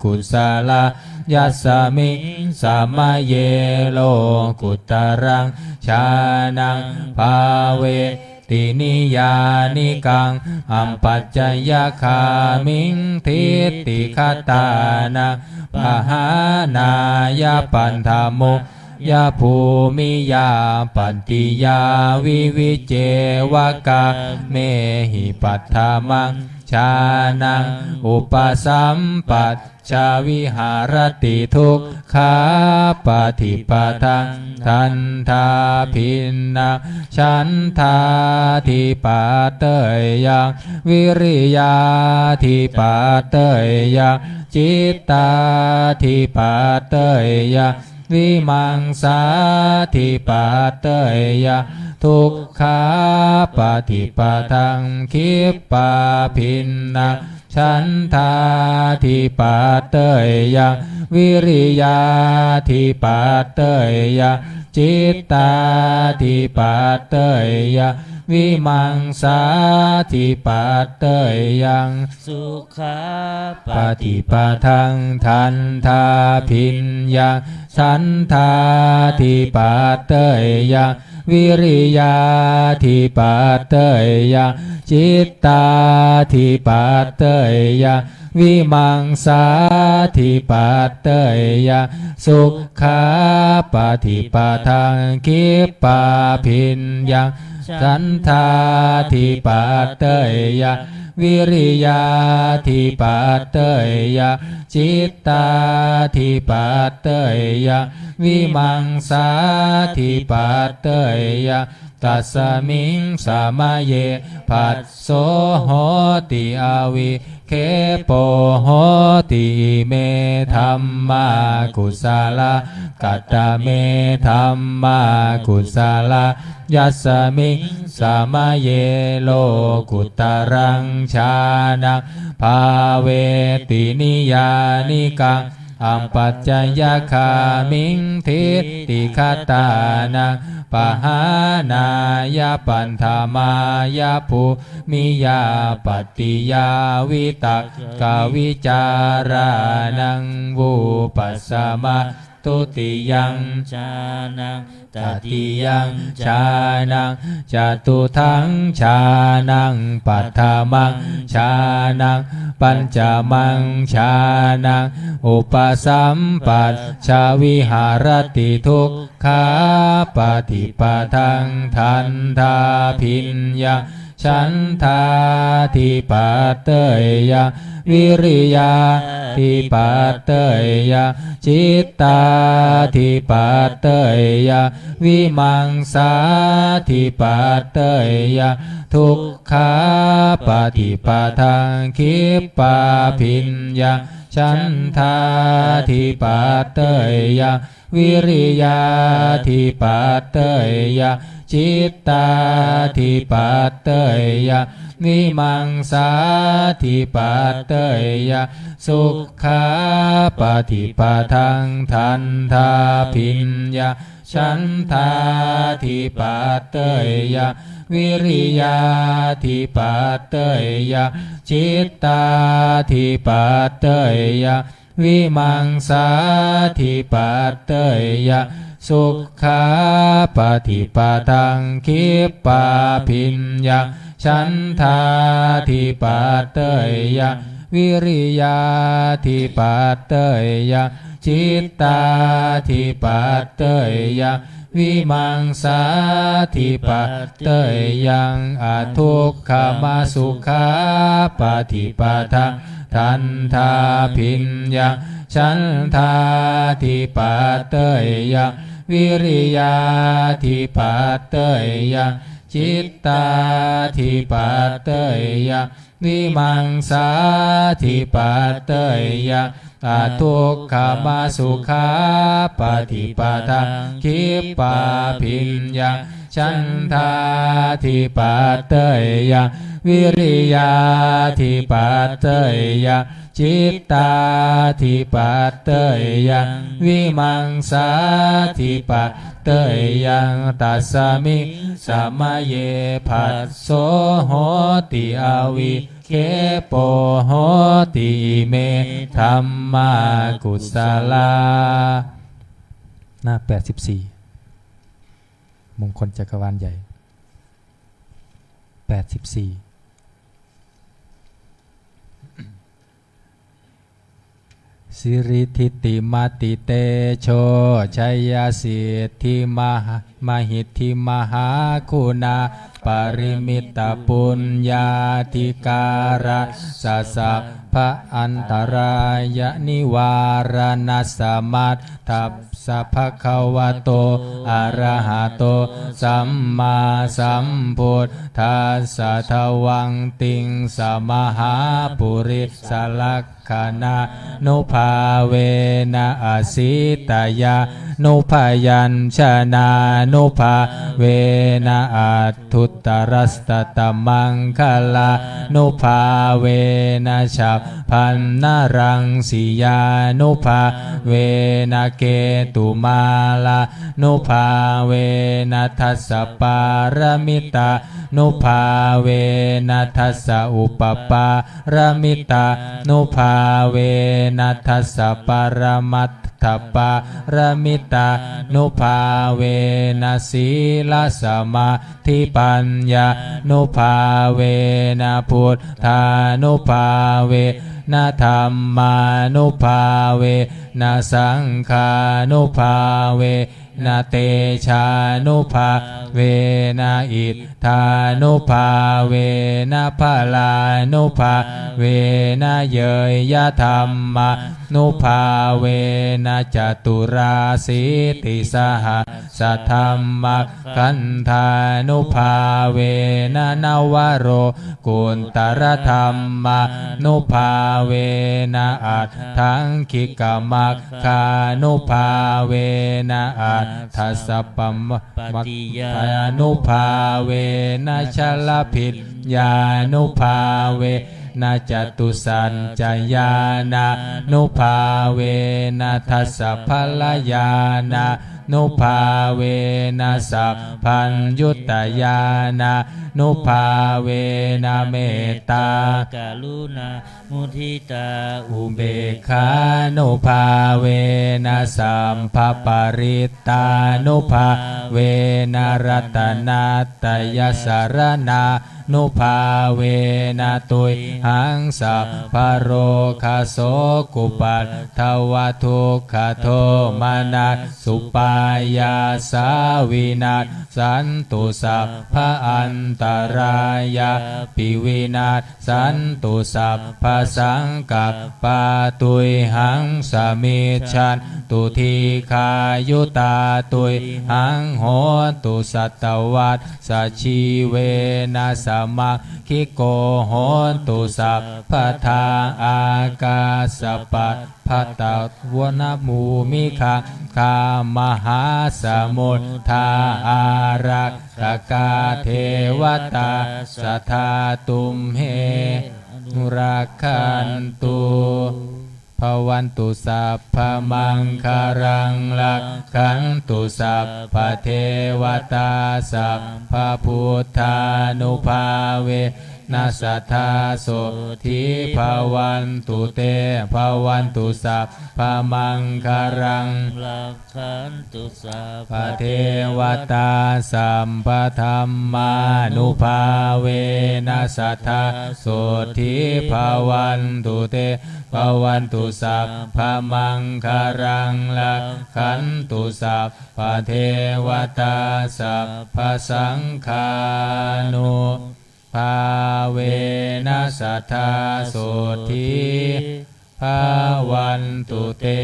kusalā? Yasmiṃ samaye lokuttaraṃ jhānaṃ bhāveti niyyānikaṃ apacayagāmiṃ diṭṭhigatānaṃ pahānāya paṭhamobhūmiyā pattiyā vivicceva kāmehi paṭhamaṃ jhānaṃ upasampajja viharati dukkhāpaṭipadaṃ dandhābhiññaṃ chandādhipateyyaṃ vīriyādhipateyyaṃ cittādhipateyyaṃ vīmaṃsādhipateyyaṃ dukkhāpaṭipadaṃ khippābhiññaṃ chandādhipateyyaṃ vīriyādhipateyyaṃ cittādhipateyyaṃ vīmaṃsādhipateyyaṃ, sukhapaṭipadaṃ dandhābhiññaṃ chandādhipateyyaṃ, vīriyādhipateyyaṃ, cittādhipateyyaṃ, vīmaṃsādhipateyyaṃ, sukhapaṭipadaṃ khippābhiññaṃ chandādhipateyyaṃ, vīriyādhipateyyaṃ, cittādhipateyyaṃ, vīmaṃsādhipateyyaṃ, tasmiṃ samaye phasso hoti avikkhepo hoti. Ime dhammā kusalā. Katame dhammā kusalā? Yasmiṃ samaye lokuttaraṃ jhānaṃ bhāveti niyyānikaṃ apacayagāmiṃ diṭṭhigatānaṃ pahānāya paṭhamāya bhūmiyā pattiyā vitakkavicārānaṃ vūpasamā dutiyaṃ jhānaṃ, tatiyaṃ jhānaṃ, catutthaṃ jhānaṃ, paṭhamaṃ jhānaṃ, pañcamaṃ jhānaṃ upasampajja viharati dukkhapaṭipadaṃ dandhābhiññaṃ chandādhipateyyaṃ, vīriyādhipateyyaṃ, cittādhipateyyaṃ, vīmaṃsādhipateyyaṃ, dukkhapaṭipadaṃ khippābhiññaṃ chandādhipateyyaṃ, vīriyādhipateyyaṃ, cittādhipateyyaṃ, vīmaṃsādhipateyyaṃ, sukhapaṭipadaṃ dandhābhiññaṃ chandādhipateyyaṃ, vīriyādhipateyyaṃ, cittādhipateyyaṃ, vīmaṃsādhipateyyaṃ, sukhapaṭipadaṃ khippābhiññaṃ chandādhipateyyaṃ, vīriyādhipateyyaṃ, cittādhipateyyaṃ, vīmaṃsādhipateyyaṃ, adukkhamasukhāpaṭipadaṃ dandhābhiññaṃ chandādhipateyyaṃ, vīriyādhipateyyaṃ, cittādhipateyyaṃ, vīmaṃsādhipateyyaṃ, adukkhamasukhāpaṭipadaṃ khippābhiññaṃ chandādhipateyyaṃ, vīriyādhipateyyaṃ, cittādhipateyyaṃ, vīmaṃsādhipateyyaṃ, tasmiṃ samaye phasso hoti avikkhepo hoti. Ime dhammā kusalā. หน้า แปดสิบสี่ มงคลจักรวาลใหญ่ แปดสิบสี่ Siridhitimatitejojayasiddhimahiddhimahāguṇāparimitapuññādhikārassa bhagavanto arahato sammāsambuddhassa. Taṃ tiṃsamahāpurisalakkhaṇānubhāvena asītyāna nubyañjanānubhāvena aṭṭhuttarasatamaṅgalānubhāvena chabbaṇṇaraṃsiyānubhāvena ketumālānubhāvena dasapāramitānubhāvena dasaupapāramitānubhāvena dasaparamatthapāramitānubhāvena sīlasamādhipaññānubhāvena buddhānubhāvena dhammānubhāvena saṅghānubhāvena tejānubhāvena iddhānubhāvena balānubhāvena ñeyyadhammānubhāvena caturāsītisahassadhammakkhandhānubhāvena navalokuttaradhammānubhāvena aṭṭhaṅgikamaggānubhāvena aṭṭhasapama pattiyānubhāvena chaḷabhiññānubhāvena catusaccañāṇānubhāvena dasabalañāṇānubhāvena sabbaññutañāṇānubhāvena mettākaruṇā muditā upekkhānubhāvena sabbaparittānubhāvena ratanattayasaraṇānubhāvena tuyhaṃ sabbarogasokupaddavadukkhadomanassupāyāsā vinassantu sabbaantarāyāpi vinas santu sabbasaṅkappā tuyhaṃ samijjhantu dīghāyutā tuyhaṃ hotu satavassajīvena samaṅgiko hotu sabbadā. Ākāsapabbatavanabhūmigaṅgāmahāsamuddā ārakkhakā devatā sadā tumhe anurakkhantu. Bhavatu sabbamaṅgalaṃ rakkhantu sabbadevatā sabbabuddhānubhāvena sadā sotthī bhavantu te. Bhavatu sabbamaṅgalaṃ rakkhantu sabbadevatā sabbadhammānubhāvena sadā sotthī bhavantu te. Bhavatu sabbamaṅgalaṃ rakkhantu sabbadevatā sabbasaṅghānubhāvena sadā sotthī bhavantu te.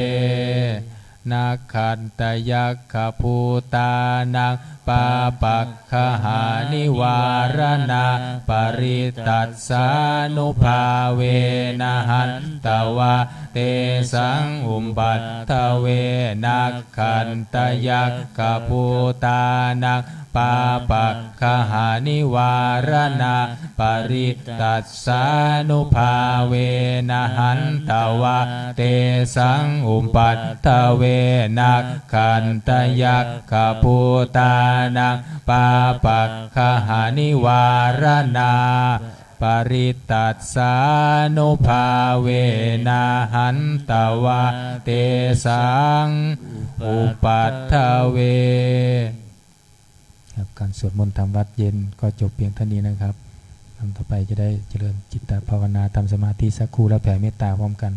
Nakkhattayakkhabhūtānaṃ pāpaggahanivāraṇā parittassānubhāvena hantvā tesaṃ upaddave. Nakkhattayakkhabhūtānaṃ pāpaggahanivāraṇā parittassānubhāvena hantvā tesaṃ upaddave. Nakkhattayakkhabhūtānaṃ pāpaggahanivāraṇā parittassānubhāvena hantvā tesaṃ upaddave. ครับ การสวดมนต์ทำวัตรเย็นก็จบเพียงเท่านี้นะครับ ลำต่อไปจะได้เจริญจิตตภาวนา ทำสมาธิสักครู่ แล้วแผ่เมตตาพร้อมกัน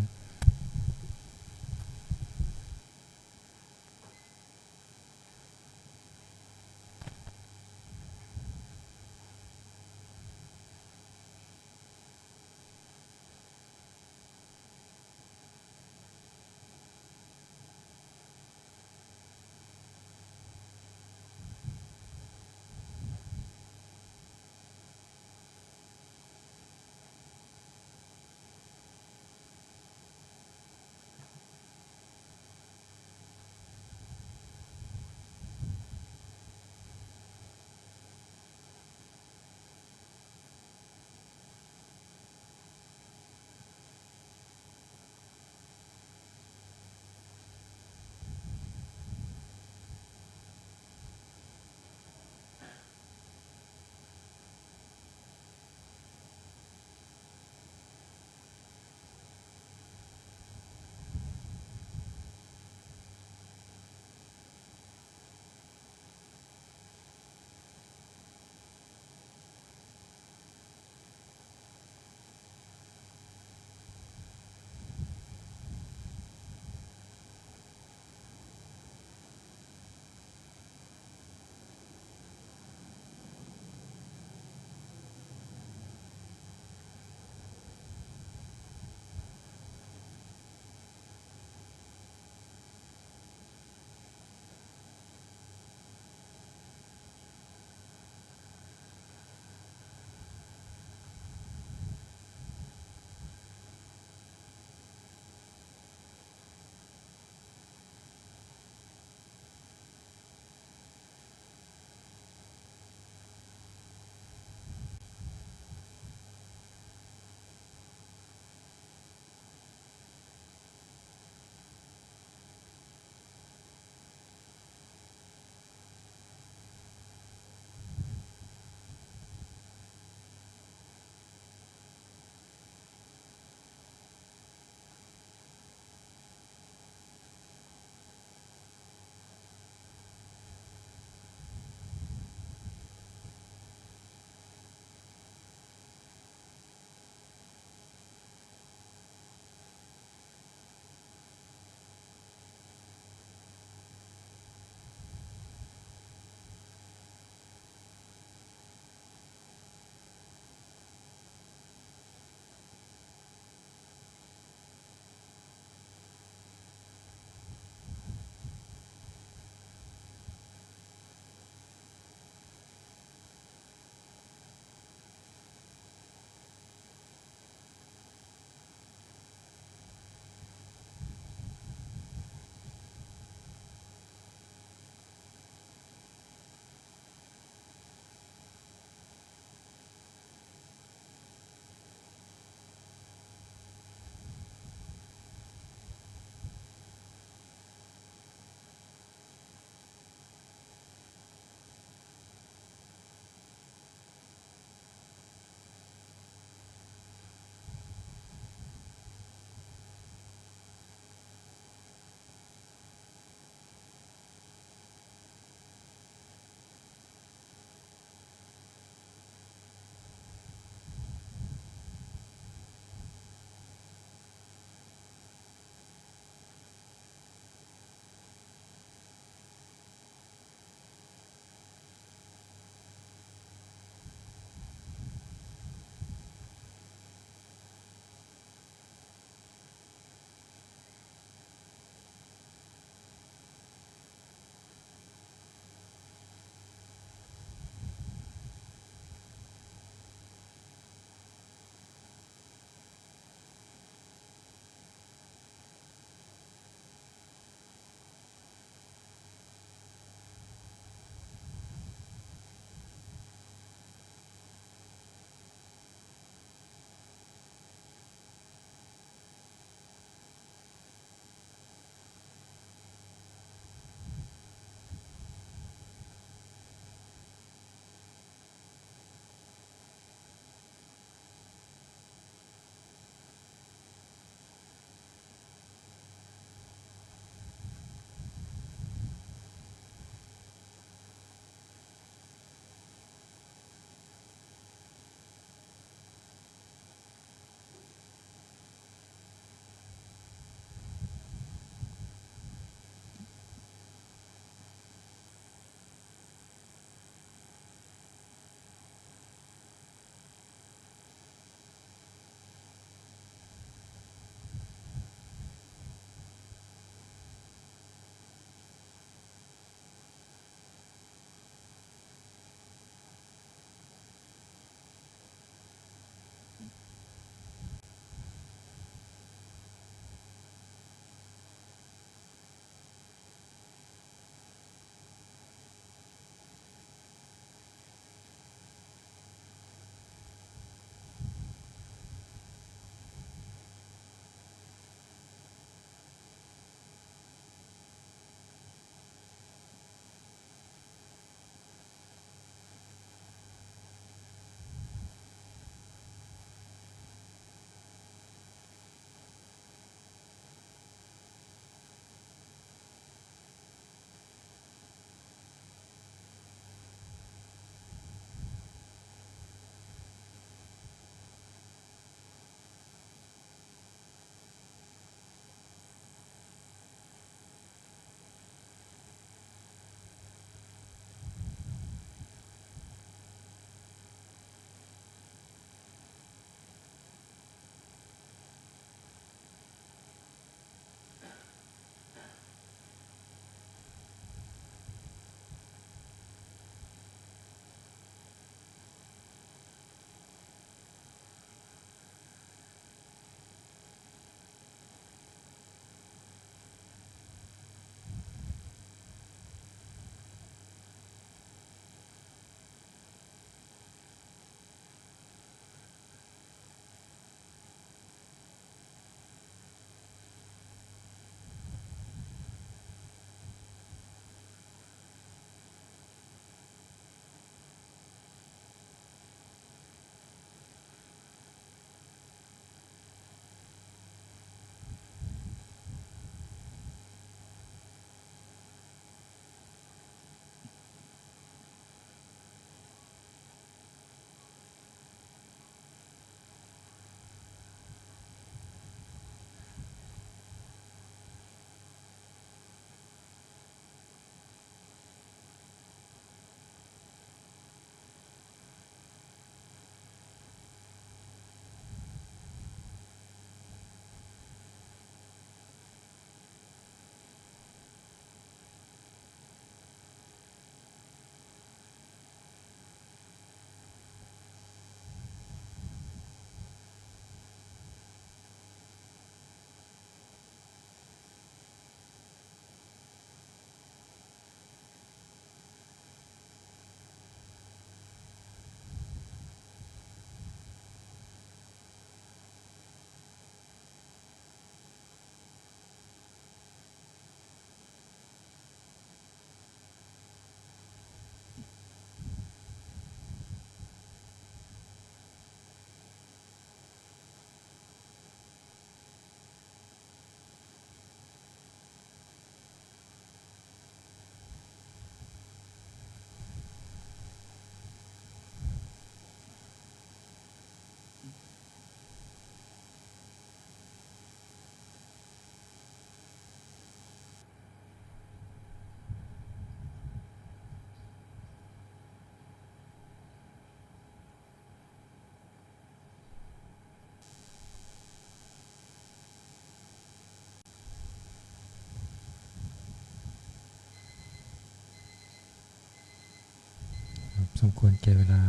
สมควรแก่เวลา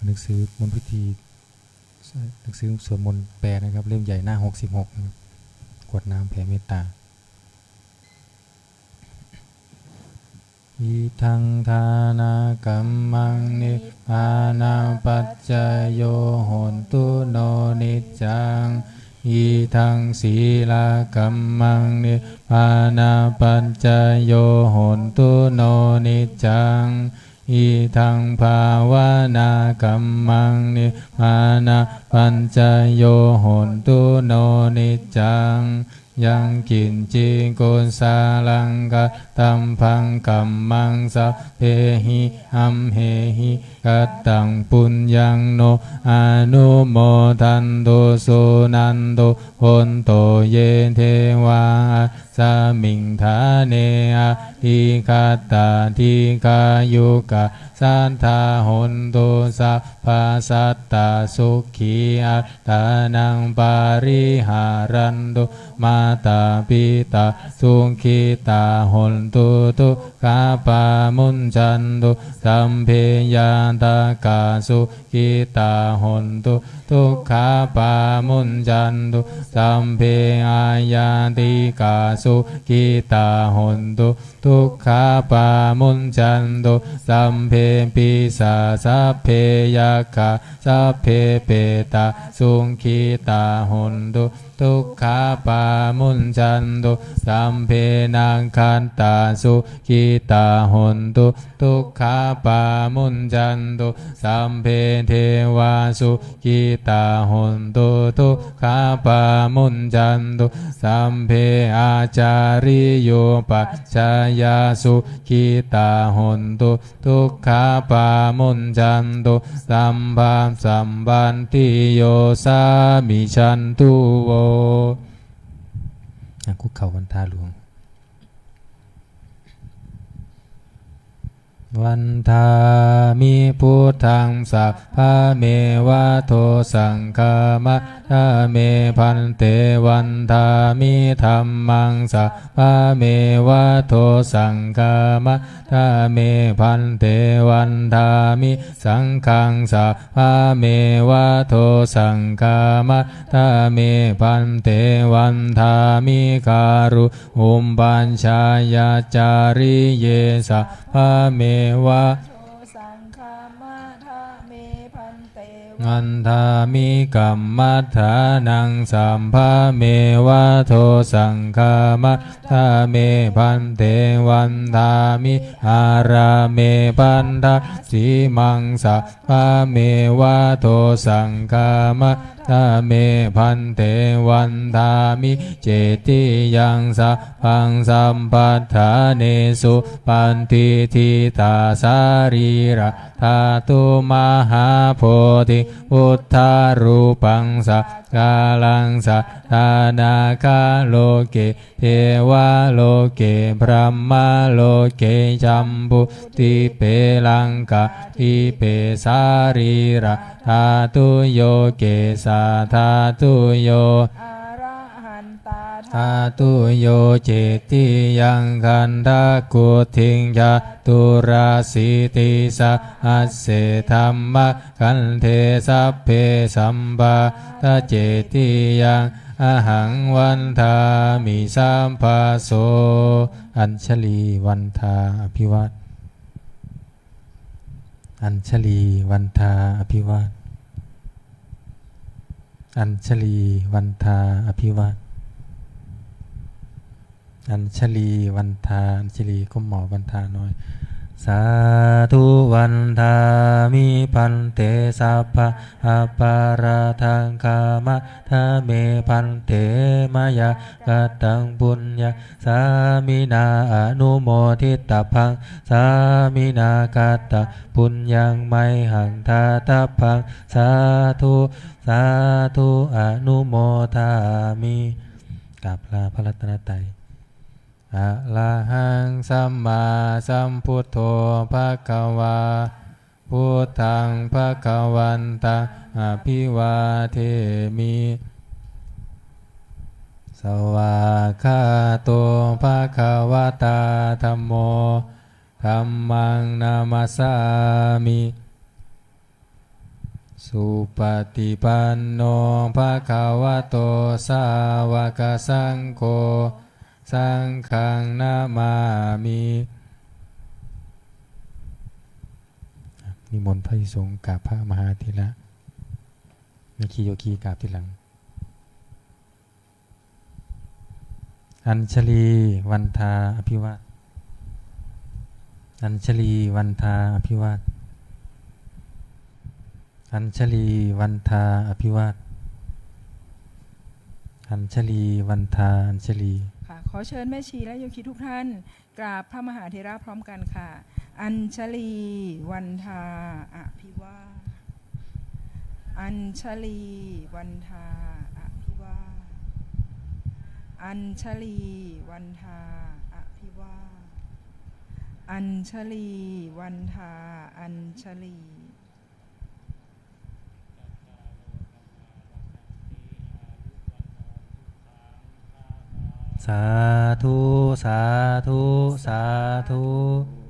หนังสือมนต์พิธี หนังสือสวดมนต์แปลนะครับ เล่มใหญ่หน้า หกสิบหก นะครับ กรวดน้ำแผ่เมตตา Idaṃ dānakammaṃ nibbānapaccayo hotu no niccaṃ. Idaṃ sīlakammaṃ nibbānapaccayo hotu no niccaṃ. Idaṃ bhāvanākammaṃ nibbānapaccayo hotu no niccaṃ. Yaṃ kiñci kusalaṃ kattabbaṃ kammaṃ sabbehi amhehi kataṃ puññaṃ no anumodantu suṇantu bhonto ye devā asmiṃ ṭhāne adhigatā dīghāyukā sadā hontu sabbasat tā sukhī attānaṃ pariharantu. Mātā pitā sukhitā hontu dukkhā pamuñcantu. Sabbe ñātakā sukhitā hontu dukkhā pamuñcantu. Sabbe aññātikā sukhitā hontu dukkhā pamuñcantu. Sabbe pisā sabbe yakkhā sabbe petā sukhitā hontu dukkhā pamuñcantu. Sabbe nakkhattā sukhitā hontu dukkhā pamuñcantu. Sabbe devā sukhitā hontu dukkhā pamuñcantu. Sabbe ācariyupajjhāyā sukhitā hontu dukkhā pamuñcantu. Sabbasampattī yo sāmijantu vo. อ่ะ คุกเข่าวันทาหลวง Vandāmi buddhaṃ sabbameva dosaṃ khamatha me bhante. Vandāmi dhammaṃ sabbameva dosaṃ khamatha me bhante. Vandāmi saṅghaṃ sabbameva dosaṃ khamatha me bhante. Vandāmi garu upajjhāyācariye sabbameva dosaṃ khamatha me bhante. Vandāmi kammaṭṭhānaṃ sabbameva dosaṃ khamatha me bhante. Vandāmi ārāme pattasimaṃ sabbameva dosaṃ khamatha me bhante. Vandāmi cetiyaṃ sabbaṃ sabbaṭṭhānesu patiṭṭhitā sarīradhātu mahābodhiṃ buddharūpaṃ sakalaṃ sadā nāgaloke devaloke brahmaloke jambudīpe laṅkādīpe sarīradhātuyo kesādhātuyo arahantadhātuyo cetiyaṃ gandhakuṭiṃ caturāsītisahasсе dhammakkhandhe sabbe sampāda cetiyaṃ ahaṃ vandāmi sabbaso. Añjalī vandā abhivā- Añjalī vandā abhivā- Añjalī vandā abhivā- Añjalī vandā, Añjalī ก้มหมอบ vandā น้อย Sādhu vandāmi bhante sabbaṃ aparādhaṃ khamatha me bhante mayā kataṃ puññaṃ sāminā anumoditabbaṃ sāminā kataṃ puññaṃ mayhaṃ dātabbaṃ sādhu sādhu anumodāmi. กราบลาพระรัตนตรัย Arahaṃ sammāsambuddho bhagavā. Buddhaṃ bhagavantaṃ abhivādemi. Svākkhāto bhagavatā dhammo. Dhammaṃ namassāmi. Supaṭipanno bhagavato sāvakasaṅgho, saṅghaṃ namāmi. นิมนต์พระภิกษุสงฆ์กราบพระมหาเถระ แม่ชีโยคีกราบทีหลัง Añjalī vandā abhivā- Añjalī vandā abhivā- Añjalī vandā abhivā- Añjalī vandā añjalī. ค่ะ ขอเชิญแม่ชีและโยคีทุกท่านกราบพระมหาเถระพร้อมกันค่ะ Añjalī vandā abhivā- Añjalī vandā abhivā- Añjalī vandā abhivā- Añjalī vandā añjalī. Sādhu, sādhu, sādhu.